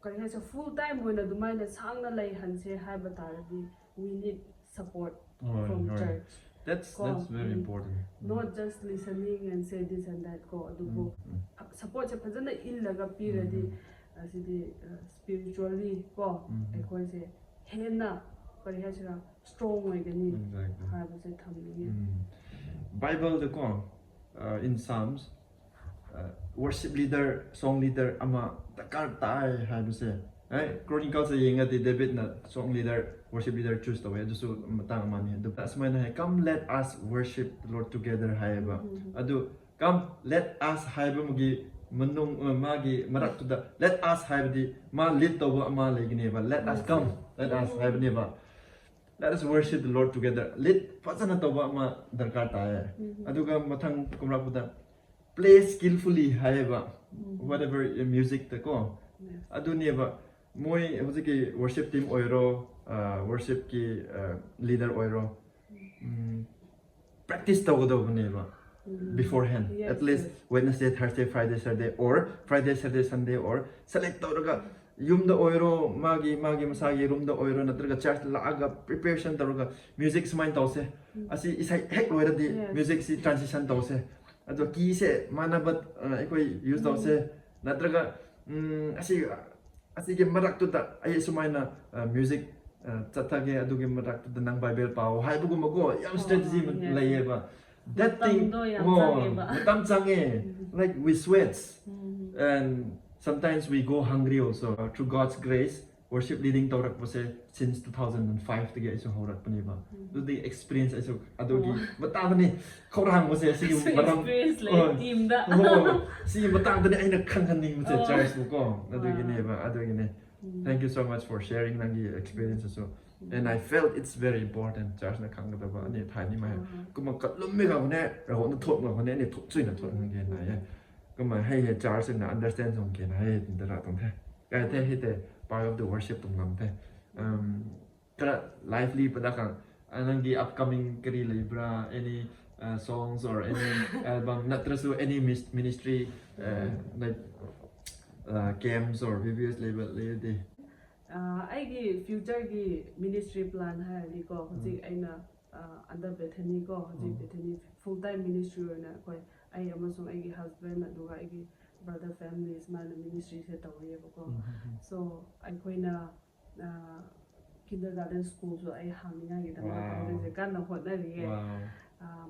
ꯀꯔꯤ ꯍꯥꯏꯁꯤꯔꯥ, full time ꯑꯣꯏꯅ ꯑꯗꯨꯃꯥꯏꯅ ꯁꯥꯡꯅ ꯂꯩꯍꯟꯁꯦ ꯍꯥꯏꯕ ꯇꯥꯔꯗꯤ we need support ꯍꯣꯏ, from ꯍꯣꯏ. church. That's, ꯀꯣ, that's very um. important. Um. Not just listening and say this and that ꯀꯣ, ꯑꯗꯨꯕꯨ ꯎꯝ, ꯎꯝ. supportꯁꯦ ꯐꯖꯅ ꯏꯜꯂꯒ ꯄꯤꯔꯗꯤ, ꯎꯝ, ꯑꯁꯤꯗꯤ, ꯑ, spiritually ꯀꯣ, ꯎꯝ. ꯑꯩꯈꯣꯏꯁꯦ ꯍꯦꯟꯅ ꯀꯔꯤ ꯍꯥꯏꯁꯤꯔꯥ, strong ꯑꯣꯏꯒꯅꯤ Exactly. ꯍꯥꯏꯕꯁꯦ ꯊꯝꯅꯤꯡꯉꯦ꯫ ꯎꯝ. Bible ꯗꯀꯣ, uh, in Psalms, uh, worship leader, song leader ꯑꯃ ꯗꯔꯀꯥꯔ ꯇꯥꯏ ꯍꯥꯏꯕꯁꯦ, ꯑꯦ, Chronicles ꯌꯦꯡꯉꯗꯤ ꯗꯦꯕꯤꯠꯅ song leader, worship leader choose ꯇꯧꯋꯦ, ꯑꯗꯨꯁꯨ ꯃꯇꯥꯡ ꯑꯃꯅꯤ꯫ ꯑꯗꯨ ꯑꯁꯨꯃꯥꯏꯅ ꯍꯥꯏ, "Come, let us worship the Lord together" ꯍꯥꯏꯌꯦꯕ꯫ ꯎꯝ, ꯎꯝ, ꯎꯝ. ꯑꯗꯨ "Come, let us" ꯍꯥꯏꯕ ꯑꯃꯒꯤ ꯃꯅꯨꯡ, ꯑ, ꯃꯥꯒꯤ ꯃꯔꯛꯇꯨꯗ "let us" ꯍꯥꯏꯕꯗꯤ ꯃꯥ lead ꯇꯧꯕ ꯑꯃ ꯂꯩꯒꯅꯦꯕ꯫ "Let us ꯎꯝ. come, let us" ꯎꯝ. ꯍꯥꯏꯕꯅꯦꯕ꯫ "Let us worship the Lord together." Lead ꯐꯖꯅ ꯇꯧꯕ ꯑꯃ ꯗꯔꯀꯥꯔ ꯇꯥꯏꯌꯦ꯫ ꯎꯝ. ꯑꯗꯨꯒ ꯃꯊꯪ ꯀꯨꯝꯔꯛꯄꯗ "play skillfully" ꯍꯥꯏꯌꯦꯕ, ꯎꯝ. whatever music ꯇꯀꯣ꯫ Yes. ꯑꯗꯨꯅꯦꯕ ꯃꯣꯏ ꯍꯧꯖꯤꯛꯀꯤ worship team ꯑꯣꯏꯔꯣ, ꯑ, worship ꯀꯤ, ꯑ, leader ꯑꯣꯏꯔꯣ, ꯎꯝ, practice ꯇꯧꯒꯗꯧꯕꯅꯦꯕ um. beforehand. Yes, At least yes. Wednesday, Thursday, Friday, Saturday, or Friday, Saturday, Sunday, or select ꯇꯧꯔꯒ ꯌꯨꯝꯗ ꯑꯣꯏꯔꯣ, ꯃꯥꯒꯤ, ꯃꯥꯒꯤ ꯃꯁꯥꯒꯤ room ꯗ ꯑꯣꯏꯔꯣ, ꯅꯠꯇ꯭ꯔꯒ church ꯂꯥꯛꯑꯒ preparation ꯇꯧꯔꯒ "music ꯁꯨꯃꯥꯏꯅ ꯇꯧꯁꯦ, ꯎꯝ. ꯑꯁꯤ ꯏꯁꯩ ꯍꯦꯛ ꯂꯣꯏꯔꯗꯤ Yes. music ꯁꯤ transition ꯇꯧꯁꯦ, ꯑꯗꯣ key ꯁꯦ ꯃꯥꯟꯅꯕ, ꯑ, ꯑꯩꯈꯣꯏ use ꯎꯝ. ꯇꯧꯁꯦ", ꯅꯠꯇ꯭ꯔꯒ, ꯎꯝ, ꯑꯁꯤ ꯑꯁꯤꯒꯤ ꯃꯔꯛꯇꯨꯗ ꯑꯩ ꯁꯨꯃꯥꯏꯅ ꯃ꯭ꯌꯨꯖꯤꯛ ꯆꯠꯊꯒꯦ, ꯑꯗꯨꯒꯤ ꯃꯔꯛꯇꯨꯗ ꯅꯪ ꯕꯥꯏꯕꯦꯜ ꯄꯥꯎ ꯍꯥꯏꯕꯒꯨꯝꯕꯀꯣ, ꯌꯥꯝ ꯍꯣꯏ, ꯁ꯭ꯇ꯭ꯔꯦꯇꯦꯖꯤ ꯍꯣꯏ, yes. ꯂꯩꯌꯦꯕ꯫ That thing ꯃꯇꯝꯗꯣ ꯌꯥꯝ ꯍꯣꯏ, ꯆꯪꯉꯦꯕ꯫ ꯃꯇꯝ ꯆꯪꯉꯦ, like we sweats um. and sometimes we go hungry also. Through God's grace, worship leading ꯇꯧꯔꯛꯄꯁꯦ since two thousand and five ꯇꯒꯤ ꯑꯩꯁꯨ ꯍꯧꯔꯛꯄꯅꯦꯕ꯫ ꯑꯗꯨꯗꯤ ꯑꯦꯛꯁꯄꯤꯔꯤꯌꯦꯟꯁ ꯑꯩꯁꯨ ꯑꯗꯨꯒꯤ ꯑꯣ. ꯃꯇꯥꯡꯗꯅꯤ ꯈꯧꯔꯥꯡꯕꯁꯦ, ꯑꯁꯤꯒꯤ ꯃꯔꯝ ꯑꯦꯛꯁꯄꯤꯔꯤꯌꯦꯟꯁ ꯂꯩ ꯍꯣꯏ. ꯇꯤꯝꯗ꯫ ꯍꯣꯏ, ꯁꯤꯒꯤ ꯃꯇꯥꯡꯗꯅꯤ ꯑꯩꯅ ꯈꯪꯍꯟꯅꯤꯡꯕꯁꯦ ꯑꯣ. ꯆꯔꯆꯄꯨꯀꯣ, ꯑꯗꯨꯒꯤꯅꯦꯕ, ꯑꯗꯨꯒꯤꯅꯦ꯫ Thank you so much for sharing ꯅꯪꯒꯤ ꯑꯦꯛꯁꯄꯤꯔꯤꯌꯦꯟꯁ ꯑꯁꯨ꯫ And I felt it's very important ꯆꯔꯆꯅ ꯈꯪꯒꯗꯕ ꯑꯅꯤ ꯊꯥꯏꯅꯤ ꯃꯥꯏ꯫ ꯀꯨꯝꯕ ꯀꯠꯂꯨꯝꯃꯦ ꯈꯕꯅꯦ, ꯔꯍꯣꯅ ꯊꯣꯛꯂꯕꯅꯦ, ꯑꯅꯤ ꯊꯣꯛꯆꯣꯏꯅ ꯊꯣꯛꯍꯟꯒꯦꯅ ꯍꯥꯏꯌꯦ꯫ ꯀꯨꯝꯕ ꯍꯩ ꯍꯦ ꯆꯔꯆꯅ ꯑꯟꯗꯔꯁꯇꯦꯟ ꯇꯧꯒꯦꯅ ꯍꯥꯏꯌꯦ, ꯇꯤꯟꯗꯔꯥ ꯇꯧꯊꯦ꯫ ꯀꯥꯏ ꯊꯦ ꯍꯤꯇꯦ, part of the worship ꯇꯧꯉꯝꯊꯦ꯫ ꯈꯔ ꯂꯥꯏꯐꯂꯤ ꯄꯗ ꯈꯪ, ꯅꯪꯒꯤ ꯑꯞꯀꯃꯤꯡ ꯀꯔꯤ ꯂꯩꯕ꯭ꯔꯥ? Any songs or any album ꯅꯠꯇ꯭ꯔꯁꯨ any ministry, like camps or ꯚꯤꯚꯤꯑꯦꯁ ꯂꯩꯕ ꯂꯩꯔꯗꯤ? ꯑꯩꯒꯤ ꯐ꯭ꯌꯨꯆꯔꯒꯤ ꯃꯤꯅꯤꯁꯇ꯭ꯔꯤ ꯄ꯭ꯂꯥꯟ ꯍꯥꯏꯔꯗꯤꯀꯣ, ꯍꯧꯖꯤꯛ ꯑꯩꯅ ꯑꯟꯗꯔ ꯕꯦꯊꯦꯅꯤ ꯀꯣ, ꯍꯧꯖꯤꯛ ꯕꯦꯊꯦꯅꯤ ꯐꯨꯜ ꯇꯥꯏꯝ ꯃꯤꯅꯤꯁꯇ꯭ꯔꯤ ꯑꯣꯏꯅ ꯑꯩꯈꯣꯏ, ꯑꯩ ꯑꯃꯁꯨꯡ ꯑꯩꯒꯤ ꯍꯁꯕꯦꯟ ꯑꯗꯨꯒ ꯑꯩꯒꯤ ꯕ꯭ꯔꯗꯔ ꯐꯦꯃꯤꯂꯤ ꯁꯨꯃꯥꯏꯅ ꯃꯤꯅꯤꯁꯇ꯭ꯔꯤꯁꯦ ꯇꯧꯔꯤꯑꯕꯀꯣ꯫ ꯁꯣ ꯑꯩꯈꯣꯏꯅ ꯀꯤꯟꯗꯔ ꯒꯥꯔꯗꯦꯟ ꯁ꯭ꯀꯨꯜꯁꯨ ꯑꯩ ꯍꯥꯡꯅꯤꯡꯉꯥꯏꯒꯤꯗꯃꯛ Wow. ꯍꯧꯖꯤꯛꯁꯦ ꯀꯟꯅ ꯍꯣꯠꯅꯔꯤꯌꯦ꯫ Wow.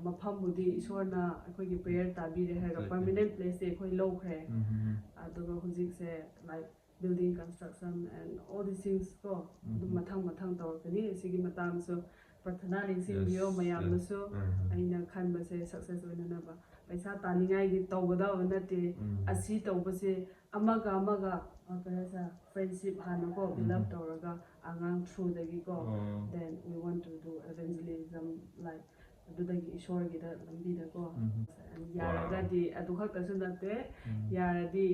ꯃꯐꯝꯕꯨꯗꯤ ꯏꯁꯣꯔꯅ ꯑꯩꯈꯣꯏꯒꯤ ꯄ꯭ꯔꯦꯌꯔ ꯇꯥꯕꯤꯔꯦ ꯍꯥꯏꯔꯒ Exactly. ꯄꯔꯃꯤꯅꯦꯟ ꯄ꯭ꯂꯦꯁꯇꯤ ꯑꯩꯈꯣꯏ ꯂꯧꯈ꯭ꯔꯦ꯫ ꯎꯝ. ꯑꯗꯨꯒ ꯍꯧꯖꯤꯛꯁꯦ, like, building construction and all these things ꯀꯣ, ꯑꯗꯨꯝ ꯃꯊꯪ ꯃꯊꯪ ꯇꯧꯔꯛꯀꯅꯤ꯫ ꯑꯁꯤꯒꯤ ꯃꯇꯥꯡꯁꯨ ꯄ꯭ꯔꯊꯅꯥ ꯅꯤꯡꯁꯤꯡꯕꯤꯌꯣ Yes, ꯃꯌꯥꯝꯅꯁꯨ꯫ yes. ꯎꯝ. ꯑꯩꯅ ꯈꯟꯕꯁꯦ ꯁꯛꯁꯦꯁ ꯑꯣꯏꯅꯅꯕ ꯄꯩꯁꯥ ꯇꯥꯅꯤꯡꯉꯥꯏꯒꯤ ꯇꯧꯒꯗꯕ ꯅꯠꯇꯦ꯫ ꯎꯝ. ꯑꯁꯤ ꯇꯧꯕꯁꯦ ꯑꯃꯒ ꯑꯃꯒ, ꯑ, ꯀꯩ ꯍꯥꯏꯁꯤꯔ, ꯐ꯭ꯔꯦꯟꯁꯤꯞ ꯍꯥꯟꯅꯀꯣ ꯕꯤꯜ ꯑꯞ ꯎꯝ. ꯇꯧꯔꯒ ꯑꯉꯥꯡ ꯊ꯭ꯔꯨꯗꯒꯤꯀꯣ, ꯑꯣ. then we want to do evangelism, like, ꯑꯗꯨꯗꯒꯤ ꯏꯁꯣꯔꯒꯤꯗ ꯂꯝꯕꯤꯗꯀꯣ꯫ ꯎꯝ. ꯌꯥꯔꯒꯗꯤ ꯑꯗꯨ ꯈꯛꯇꯁꯨ ꯅꯠꯇꯦ, ꯎꯝ. ꯌꯥꯔꯗꯤ,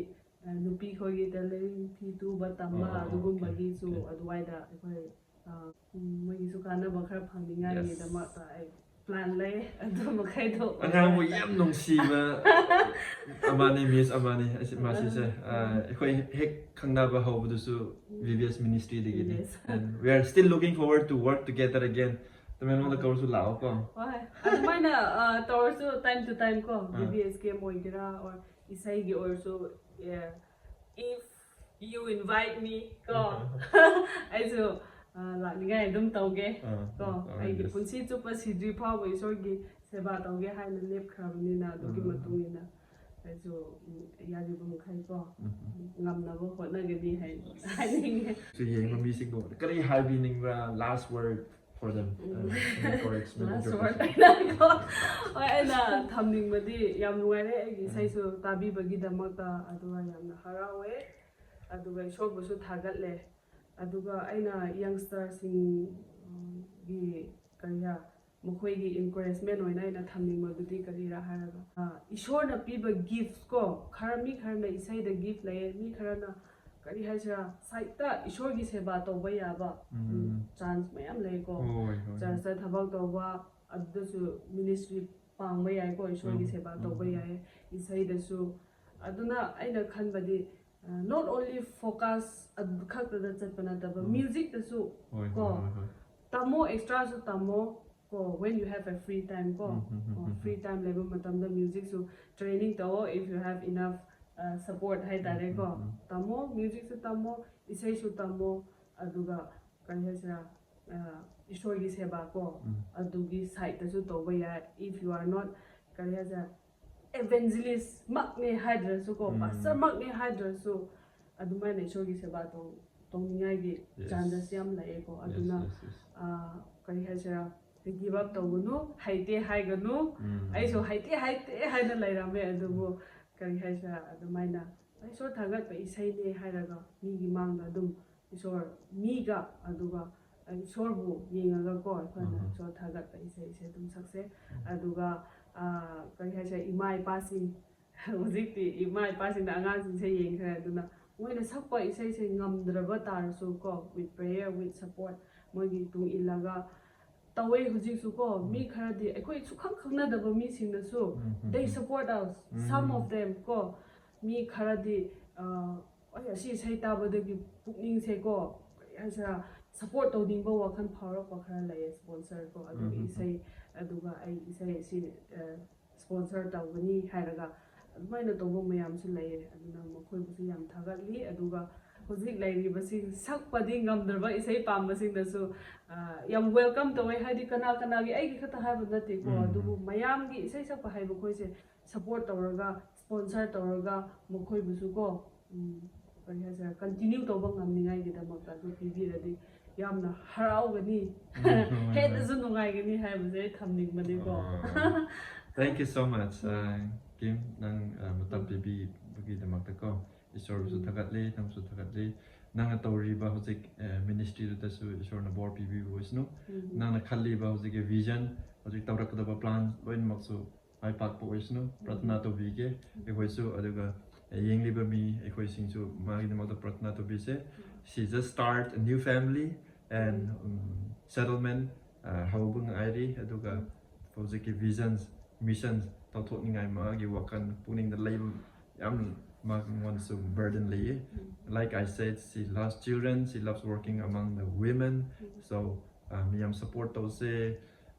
ꯑ, ꯅꯨꯄꯤ ꯈꯣꯏꯒꯤ ꯇꯦꯂꯦꯟ ꯐꯤ ꯇꯨꯕ ꯇꯝꯕ ꯑꯣ, ꯑꯣ, ꯑꯗꯨꯒꯨꯝꯕꯒꯤꯁꯨ okay, okay. ꯑꯗꯨꯋꯥꯏꯗ ꯑꯩꯈꯣꯏ, ꯑ, ꯎꯝ, ꯃꯣꯏꯒꯤꯁꯨ ꯀꯥꯟꯅꯕ ꯈꯔ ꯐꯪꯅꯤꯡꯉꯥꯏꯒꯤꯗꯃꯛꯇ Yes. ꯑꯩ ꯄ꯭ꯂꯥꯟ ꯂꯩ꯫ ꯑꯗꯨ ꯃꯈꯩꯗꯣ ꯑꯉꯥꯡꯕꯨ ꯌꯥꯝ ꯅꯨꯡꯁꯤꯕ ꯑꯃꯅꯤ, ꯃꯤꯁ ꯑꯃꯅꯤ ꯑꯁꯤ, ꯃꯥꯁꯤꯁꯦ꯫ ꯑ, ꯑꯩꯈꯣꯏ ꯍꯦꯛ ꯈꯪꯅꯕ ꯍꯧꯕꯗꯨꯁꯨ ꯚꯤꯚꯤꯑꯦꯁ ꯃꯤꯅꯤꯁꯇ꯭ꯔꯤꯗꯒꯤꯅꯤ꯫ Yes. And we are still looking forward to work together again. ꯇꯃꯦꯡꯂꯣꯡꯗ ꯀꯧꯔꯁꯨ ꯂꯥꯛꯑꯣꯀꯣ꯫ ꯍꯣꯏ, ꯑꯗꯨꯃꯥꯏꯅ, ꯑ, ꯇꯧꯔꯁꯨ time to time ꯀꯣ, ꯑꯥ. ꯚꯤꯚꯤꯑꯦꯁ ꯀꯦꯝ ꯑꯣꯏꯒꯦꯔꯥ, or ꯏꯁꯩꯒꯤ ꯑꯣꯏꯔꯁꯨ, ꯑꯦ, if You invite me ꯀꯣ, ꯑꯩꯁꯨ ꯑ, ꯂꯥꯛꯅꯤꯡꯉꯥꯏ ꯑꯗꯨꯝ ꯇꯧꯒꯦ ꯀꯣ꯫ ꯑꯩꯒꯤ ꯄꯨꯟꯁꯤ ꯆꯨꯞꯄ ꯁꯤꯗ꯭ꯔꯤ ꯐꯥꯎꯕ ꯏꯁꯣꯔꯒꯤ ꯁꯦꯕꯥ ꯇꯧꯒꯦ ꯍꯥꯏꯅ ꯂꯦꯞꯈ꯭ꯔꯕꯅꯤꯅ, ꯑꯗꯨꯒꯤ ꯃꯇꯨꯡ ꯏꯟꯅ ꯑꯩꯁꯨ ꯎꯝ, ꯌꯥꯔꯤꯕ ꯃꯈꯩ ꯀꯣ ꯉꯝꯅꯕ ꯍꯣꯠꯅꯒꯅꯤ ꯍꯥꯏ ꯍꯥꯏꯅꯤꯡꯉꯦ꯫ ꯁꯤ ꯌꯦꯡꯕ ꯃꯤꯁꯤꯡꯕꯨ ꯀꯔꯤ ꯍꯥꯏꯕꯤꯅꯤꯡꯕ꯭ꯔꯥ? Last word for them. Last word ꯑꯩꯅ ꯀꯣ, ꯍꯣꯏ, ꯑꯩꯅ ꯊꯝꯅꯤꯡꯕꯗꯤ, ꯌꯥꯝ ꯅꯨꯡꯉꯥꯏꯔꯦ ꯑꯩꯒꯤ ꯏꯁꯩꯁꯨ ꯇꯥꯕꯤꯕꯒꯤꯗꯃꯛꯇ, ꯑꯗꯨꯒ ꯌꯥꯝꯅ ꯍꯔꯥꯎꯋꯦ꯫ ꯑꯗꯨꯒ ꯏꯁꯣꯔꯕꯨꯁꯨ ꯊꯥꯒꯠꯂꯦ꯫ ꯑꯗꯨꯒ ꯑꯩꯅ youngsterꯁꯤꯡꯒꯤ ꯀꯔꯤꯔꯥ, ꯃꯈꯣꯏꯒꯤ encouragement ꯑꯣꯏꯅ ꯑꯩꯅ ꯊꯝꯅꯤꯡꯕꯗꯨꯗꯤ ꯀꯔꯤꯔꯥ ꯍꯥꯏꯔꯒ, ꯑ, ꯏꯁꯣꯔꯅ ꯄꯤꯕ gifts ꯀꯣ, ꯈꯔ, ꯃꯤ ꯈꯔꯅ ꯏꯁꯩꯗ gift ꯂꯩꯌꯦ, ꯃꯤ ꯈꯔꯅ ꯀꯔꯤ ꯍꯥꯏꯁꯤꯔꯥ, sideꯇ ꯏꯁꯣꯔꯒꯤ ꯁꯦꯕꯥ ꯇꯧꯕ ꯌꯥꯕ ꯎꯝ, chance ꯃꯌꯥꯝ ꯂꯩꯀꯣ꯫ Churchꯇ ꯊꯕꯛ ꯇꯧꯕ, ꯑꯗꯨꯗꯁꯨ ministry ꯄꯥꯡꯕ ꯌꯥꯏꯀꯣ, ꯏꯁꯣꯔꯒꯤ ꯁꯦꯕꯥ ꯇꯧꯕ ꯌꯥꯏ꯫ ꯏꯁꯩꯗꯁꯨ, ꯑꯗꯨꯅ ꯑꯩꯅ ꯈꯟꯕꯗꯤ, not only focus ꯑꯗꯨ ꯈꯛꯇꯗ ꯆꯠꯄ ꯅꯠꯇꯕ, musicꯇꯁꯨ ꯀꯣ, ꯇꯝꯃꯣ, extraꯁꯨ ꯇꯝꯃꯣ ꯀꯣ, when you have a free time ꯀꯣ, free time ꯂꯩꯕ ꯃꯇꯝꯗ musicꯁꯨ training ꯇꯧꯑꯣ, if you have enough support ꯍꯥꯏꯇꯥꯔꯦꯀꯣ꯫ ꯇꯝꯃꯣ, musicꯁꯨ ꯇꯝꯃꯣ, ꯏꯁꯩꯁꯨ ꯇꯝꯃꯣ, ꯑꯗꯨꯒ ꯀꯔꯤ ꯍꯥꯏꯁꯤꯔꯥ, ꯏꯁꯣꯔꯒꯤ ꯁꯦꯕꯥ ꯀꯣ, ꯑꯗꯨꯒꯤ sideꯇꯁꯨ ꯇꯧꯕ ꯌꯥꯏ, if you are not, ꯀꯔꯤ ꯍꯥꯏꯁꯤꯔꯥ, evangelist ꯃꯛꯅꯦ ꯍꯥꯏꯗ꯭ꯔꯁꯨ ꯀꯣ, pastor ꯃꯛꯅꯦ ꯍꯥꯏꯗ꯭ꯔꯁꯨ, ꯑꯗꯨꯃꯥꯏꯅ ꯏꯁꯣꯔꯒꯤ ꯁꯦꯕꯥ ꯇꯧ ꯇꯧꯅꯤꯡꯉꯥꯏꯒꯤ chances ꯌꯥꯝ ꯂꯩꯌꯦꯀꯣ꯫ ꯑꯗꯨꯅ ꯀꯔꯤ ꯍꯥꯏꯁꯤꯔꯥ, give up ꯇꯧꯒꯅꯨ, ꯍꯩꯇꯦ ꯍꯥꯏꯒꯅꯨ꯫ ꯑꯩꯁꯨ ꯍꯩꯇꯦ ꯍꯩꯇꯦ ꯍꯥꯏꯅ ꯂꯩꯔꯝꯃꯦ, ꯑꯗꯨꯕꯨ ꯀꯔꯤ ꯍꯥꯏꯁꯤꯔꯥ, ꯑꯗꯨꯃꯥꯏꯅ ꯏꯁꯣꯔ ꯊꯥꯒꯠꯄ ꯏꯁꯩꯅꯦ ꯍꯥꯏꯔꯒ ꯃꯤꯒꯤ ꯃꯥꯡꯗ ꯑꯗꯨꯝ ꯏꯁꯣꯔ, ꯃꯤꯒ, ꯑꯗꯨꯒ ꯏꯁꯣꯔꯕꯨ ꯌꯦꯡꯉꯒꯀꯣ, ꯑꯩꯈꯣꯏꯅ ꯏꯁꯣꯔ ꯊꯥꯒꯠꯄ ꯏꯁꯩꯁꯦ ꯑꯗꯨꯝ ꯁꯛꯁꯦ꯫ ꯑꯗꯨꯒ ꯀꯔꯤ ꯍꯥꯏꯁꯤꯔꯥ, ꯏꯃꯥ ꯏꯄꯥꯁꯤꯡ, ꯍꯧꯖꯤꯛꯇꯤ ꯏꯃꯥ ꯏꯄꯥꯁꯤꯡꯅ ꯑꯉꯥꯡꯁꯤꯡꯁꯦ ꯌꯦꯡꯈ꯭ꯔꯦ, ꯑꯗꯨꯅ ꯃꯣꯏꯅ ꯁꯛꯄ ꯏꯁꯩꯁꯦ ꯉꯝꯗ꯭ꯔꯕ ꯇꯥꯔꯁꯨ ꯀꯣ, with prayer, with support, ꯃꯣꯏꯒꯤ ꯇꯨꯡ ꯏꯜꯂꯒ ꯇꯧꯋꯦ ꯍꯧꯖꯤꯛꯁꯨ ꯀꯣ꯫ ꯃꯤ ꯈꯔꯗꯤ, ꯑꯩꯈꯣꯏ ꯁꯨꯛꯈꯪ ꯈꯪꯅꯗꯕ ꯃꯤꯁꯤꯡꯅꯁꯨ they support us, some of them ꯀꯣ꯫ ꯃꯤ ꯈꯔꯗꯤ ꯑ, ꯑꯩ ꯑꯁꯤ ꯏꯁꯩ ꯇꯥꯕꯗꯒꯤ ꯄꯨꯛꯅꯤꯡꯁꯦ ꯀꯣ, ꯀꯔꯤ ꯍꯥꯏꯁꯤꯔꯥ, support ꯇꯧꯅꯤꯡꯕ ꯋꯥꯈꯜ ꯐꯥꯎꯔꯛꯄ ꯈꯔ ꯂꯩꯌꯦ, sponsor ꯀꯣ꯫ ꯑꯗꯨꯒ ꯏꯁꯩ, ꯑꯗꯨꯒ ꯑꯩ ꯏꯁꯩ ꯑꯁꯤ sponsor ꯇꯧꯒꯅꯤ ꯍꯥꯏꯔꯒ ꯑꯗꯨꯃꯥꯏꯅ ꯇꯧꯕ ꯃꯌꯥꯝꯁꯨ ꯂꯩꯌꯦ꯫ ꯑꯗꯨꯅ ꯃꯈꯣꯏꯕꯨꯁꯨ ꯌꯥꯝ ꯊꯥꯒꯠꯂꯤ꯫ ꯑꯗꯨꯒ ꯍꯧꯖꯤꯛ ꯂꯩꯔꯤꯕꯁꯤꯡ, ꯁꯛꯄꯗꯤ ꯉꯝꯗ꯭ꯔꯕ ꯏꯁꯩ ꯄꯥꯝꯕꯁꯤꯡꯅꯁꯨ, ꯑ, ꯌꯥꯝ welcome ꯇꯧꯋꯦ꯫ ꯍꯥꯏꯗꯤ ꯀꯅꯥ ꯀꯅꯥꯒꯤ, ꯑꯩꯒꯤ ꯈꯛꯇ ꯍꯥꯏꯕ ꯅꯠꯇꯦꯀꯣ, ꯎꯝ, ꯑꯗꯨꯕꯨ ꯎꯝ꯫ ꯃꯌꯥꯝꯒꯤ ꯏꯁꯩ ꯁꯛꯄ ꯍꯩꯕ ꯑꯩꯈꯣꯏꯁꯦ support ꯇꯧꯔꯒ, sponsor ꯇꯧꯔꯒ, ꯃꯈꯣꯏꯕꯨꯁꯨ ꯀꯣ, ꯎꯝ, ꯀꯔꯤ ꯍꯥꯏꯁꯤꯔꯥ, continue ꯇꯧꯕ ꯉꯝꯅꯤꯡꯉꯥꯏꯒꯤꯗꯃꯛꯇ ꯑꯗꯨ ꯄꯤꯕꯤꯔꯗꯤ ꯌꯥꯝꯅ ꯍꯔꯥꯎꯒꯅꯤ, ꯎꯝ, ꯍꯣꯏ, ꯍꯣꯏ꯫ ꯍꯦꯟꯅꯁꯨ ꯅꯨꯡꯉꯥꯏꯒꯅꯤ ꯍꯥꯏꯕꯁꯦ ꯑꯩ ꯊꯝꯅꯤꯡꯕꯅꯤꯀꯣ꯫ ꯑꯥ, thank you so much, uh, Kim, ꯅꯪ, uh, ꯃꯇꯝ ꯎꯝ꯫ ꯄꯤꯕꯤꯕꯒꯤꯗꯃꯛꯇꯀꯣ ꯏꯁꯣꯔꯕꯨꯁꯨ ꯎꯝ꯫ ꯊꯥꯒꯠꯂꯤ, ꯅꯪꯁꯨ ꯊꯥꯒꯠꯂꯤ꯫ ꯅꯪꯅ ꯇꯧꯔꯤꯕ ꯍꯧꯖꯤꯛ, uh, ministry ꯗꯨꯗꯁꯨ ꯏꯁꯣꯔꯅ ꯕꯣꯔ ꯄꯤꯕꯤꯕ ꯑꯣꯏꯁꯅꯨ꯫ ꯎꯝ꯫ ꯅꯪꯅ ꯈꯜꯂꯤꯕ ꯍꯧꯖꯤꯛꯀꯤ vision, ꯍꯧꯖꯤꯛ ꯇꯧꯔꯛꯀꯗꯕ plan ꯂꯣꯏꯅꯃꯛꯁꯨ ꯃꯥꯏ ꯄꯥꯛꯄ ꯑꯣꯏꯁꯅꯨ꯫ ꯄ꯭ꯔꯊꯅꯥ ꯇꯧꯕꯤꯒꯦ ꯑꯩꯈꯣꯏꯁꯨ, ꯑꯗꯨꯒ ꯌꯦꯡꯂꯤꯕ ꯃꯤ ꯑꯩꯈꯣꯏꯁꯤꯡꯁꯨ ꯃꯥꯒꯤꯗꯃꯛꯇ ꯄ꯭ꯔꯊꯅꯥ ꯇꯧꯕꯤꯁꯦ꯫ She just start a new family and, um, settlement, uh, ꯍꯧꯕ ꯉꯥꯏꯔꯤ꯫ ꯑꯗꯨꯒ ꯍꯧꯖꯤꯛꯀꯤ visions, missions ꯇꯧꯊꯣꯛꯅꯤꯡꯉꯥꯏ ꯃꯥꯒꯤ ꯋꯥꯈꯜ ꯄꯨꯛꯅꯤꯡꯗ ꯂꯩꯕ ꯌꯥꯝ ꯃꯉꯣꯟꯗꯁꯨ burden ꯂꯩꯌꯦ꯫ Like I said, she loves children, she loves working among the women. So, uh, ꯃꯌꯥꯝ support ꯇꯧꯁꯦ꯫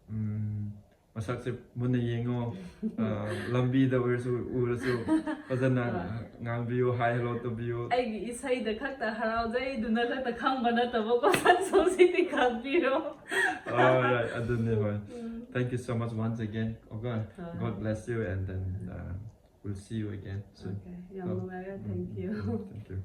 ꯎꯝ, ꯃꯁꯛꯁꯦ ꯃꯨꯟꯅ ꯌꯦꯡꯉꯣ꯫ ꯑ, ꯂꯝꯕꯤꯗ ꯑꯣꯏꯔꯁꯨ, ꯎꯔꯁꯨ ꯐꯖꯅ ꯍꯣꯏ꯫ ꯉꯥꯡꯕꯤꯌꯨ, hi hello ꯇꯧꯕꯤꯌꯨ꯫ ꯑꯩꯒꯤ ꯏꯁꯩꯗ ꯈꯛꯇ ꯍꯔꯥꯎꯖꯩꯗꯨꯅ ꯈꯛꯇ ꯈꯪꯕ ꯅꯠꯇꯕꯀꯣ, ꯁꯛꯁꯨꯁꯤꯗꯤ ꯈꯪꯕꯤꯔꯣ꯫ Alright, ꯑꯗꯨꯅꯦ, ꯍꯣꯏ꯫ ꯎꯝ꯫ Thank you so much once again, okay? ꯍꯣꯏ꯫ God bless you and then, uh, we'll see you again soon. Okay, ꯌꯥꯝ ꯅꯨꯡꯉꯥꯏꯔꯦ, thank you꯫ Thank you꯫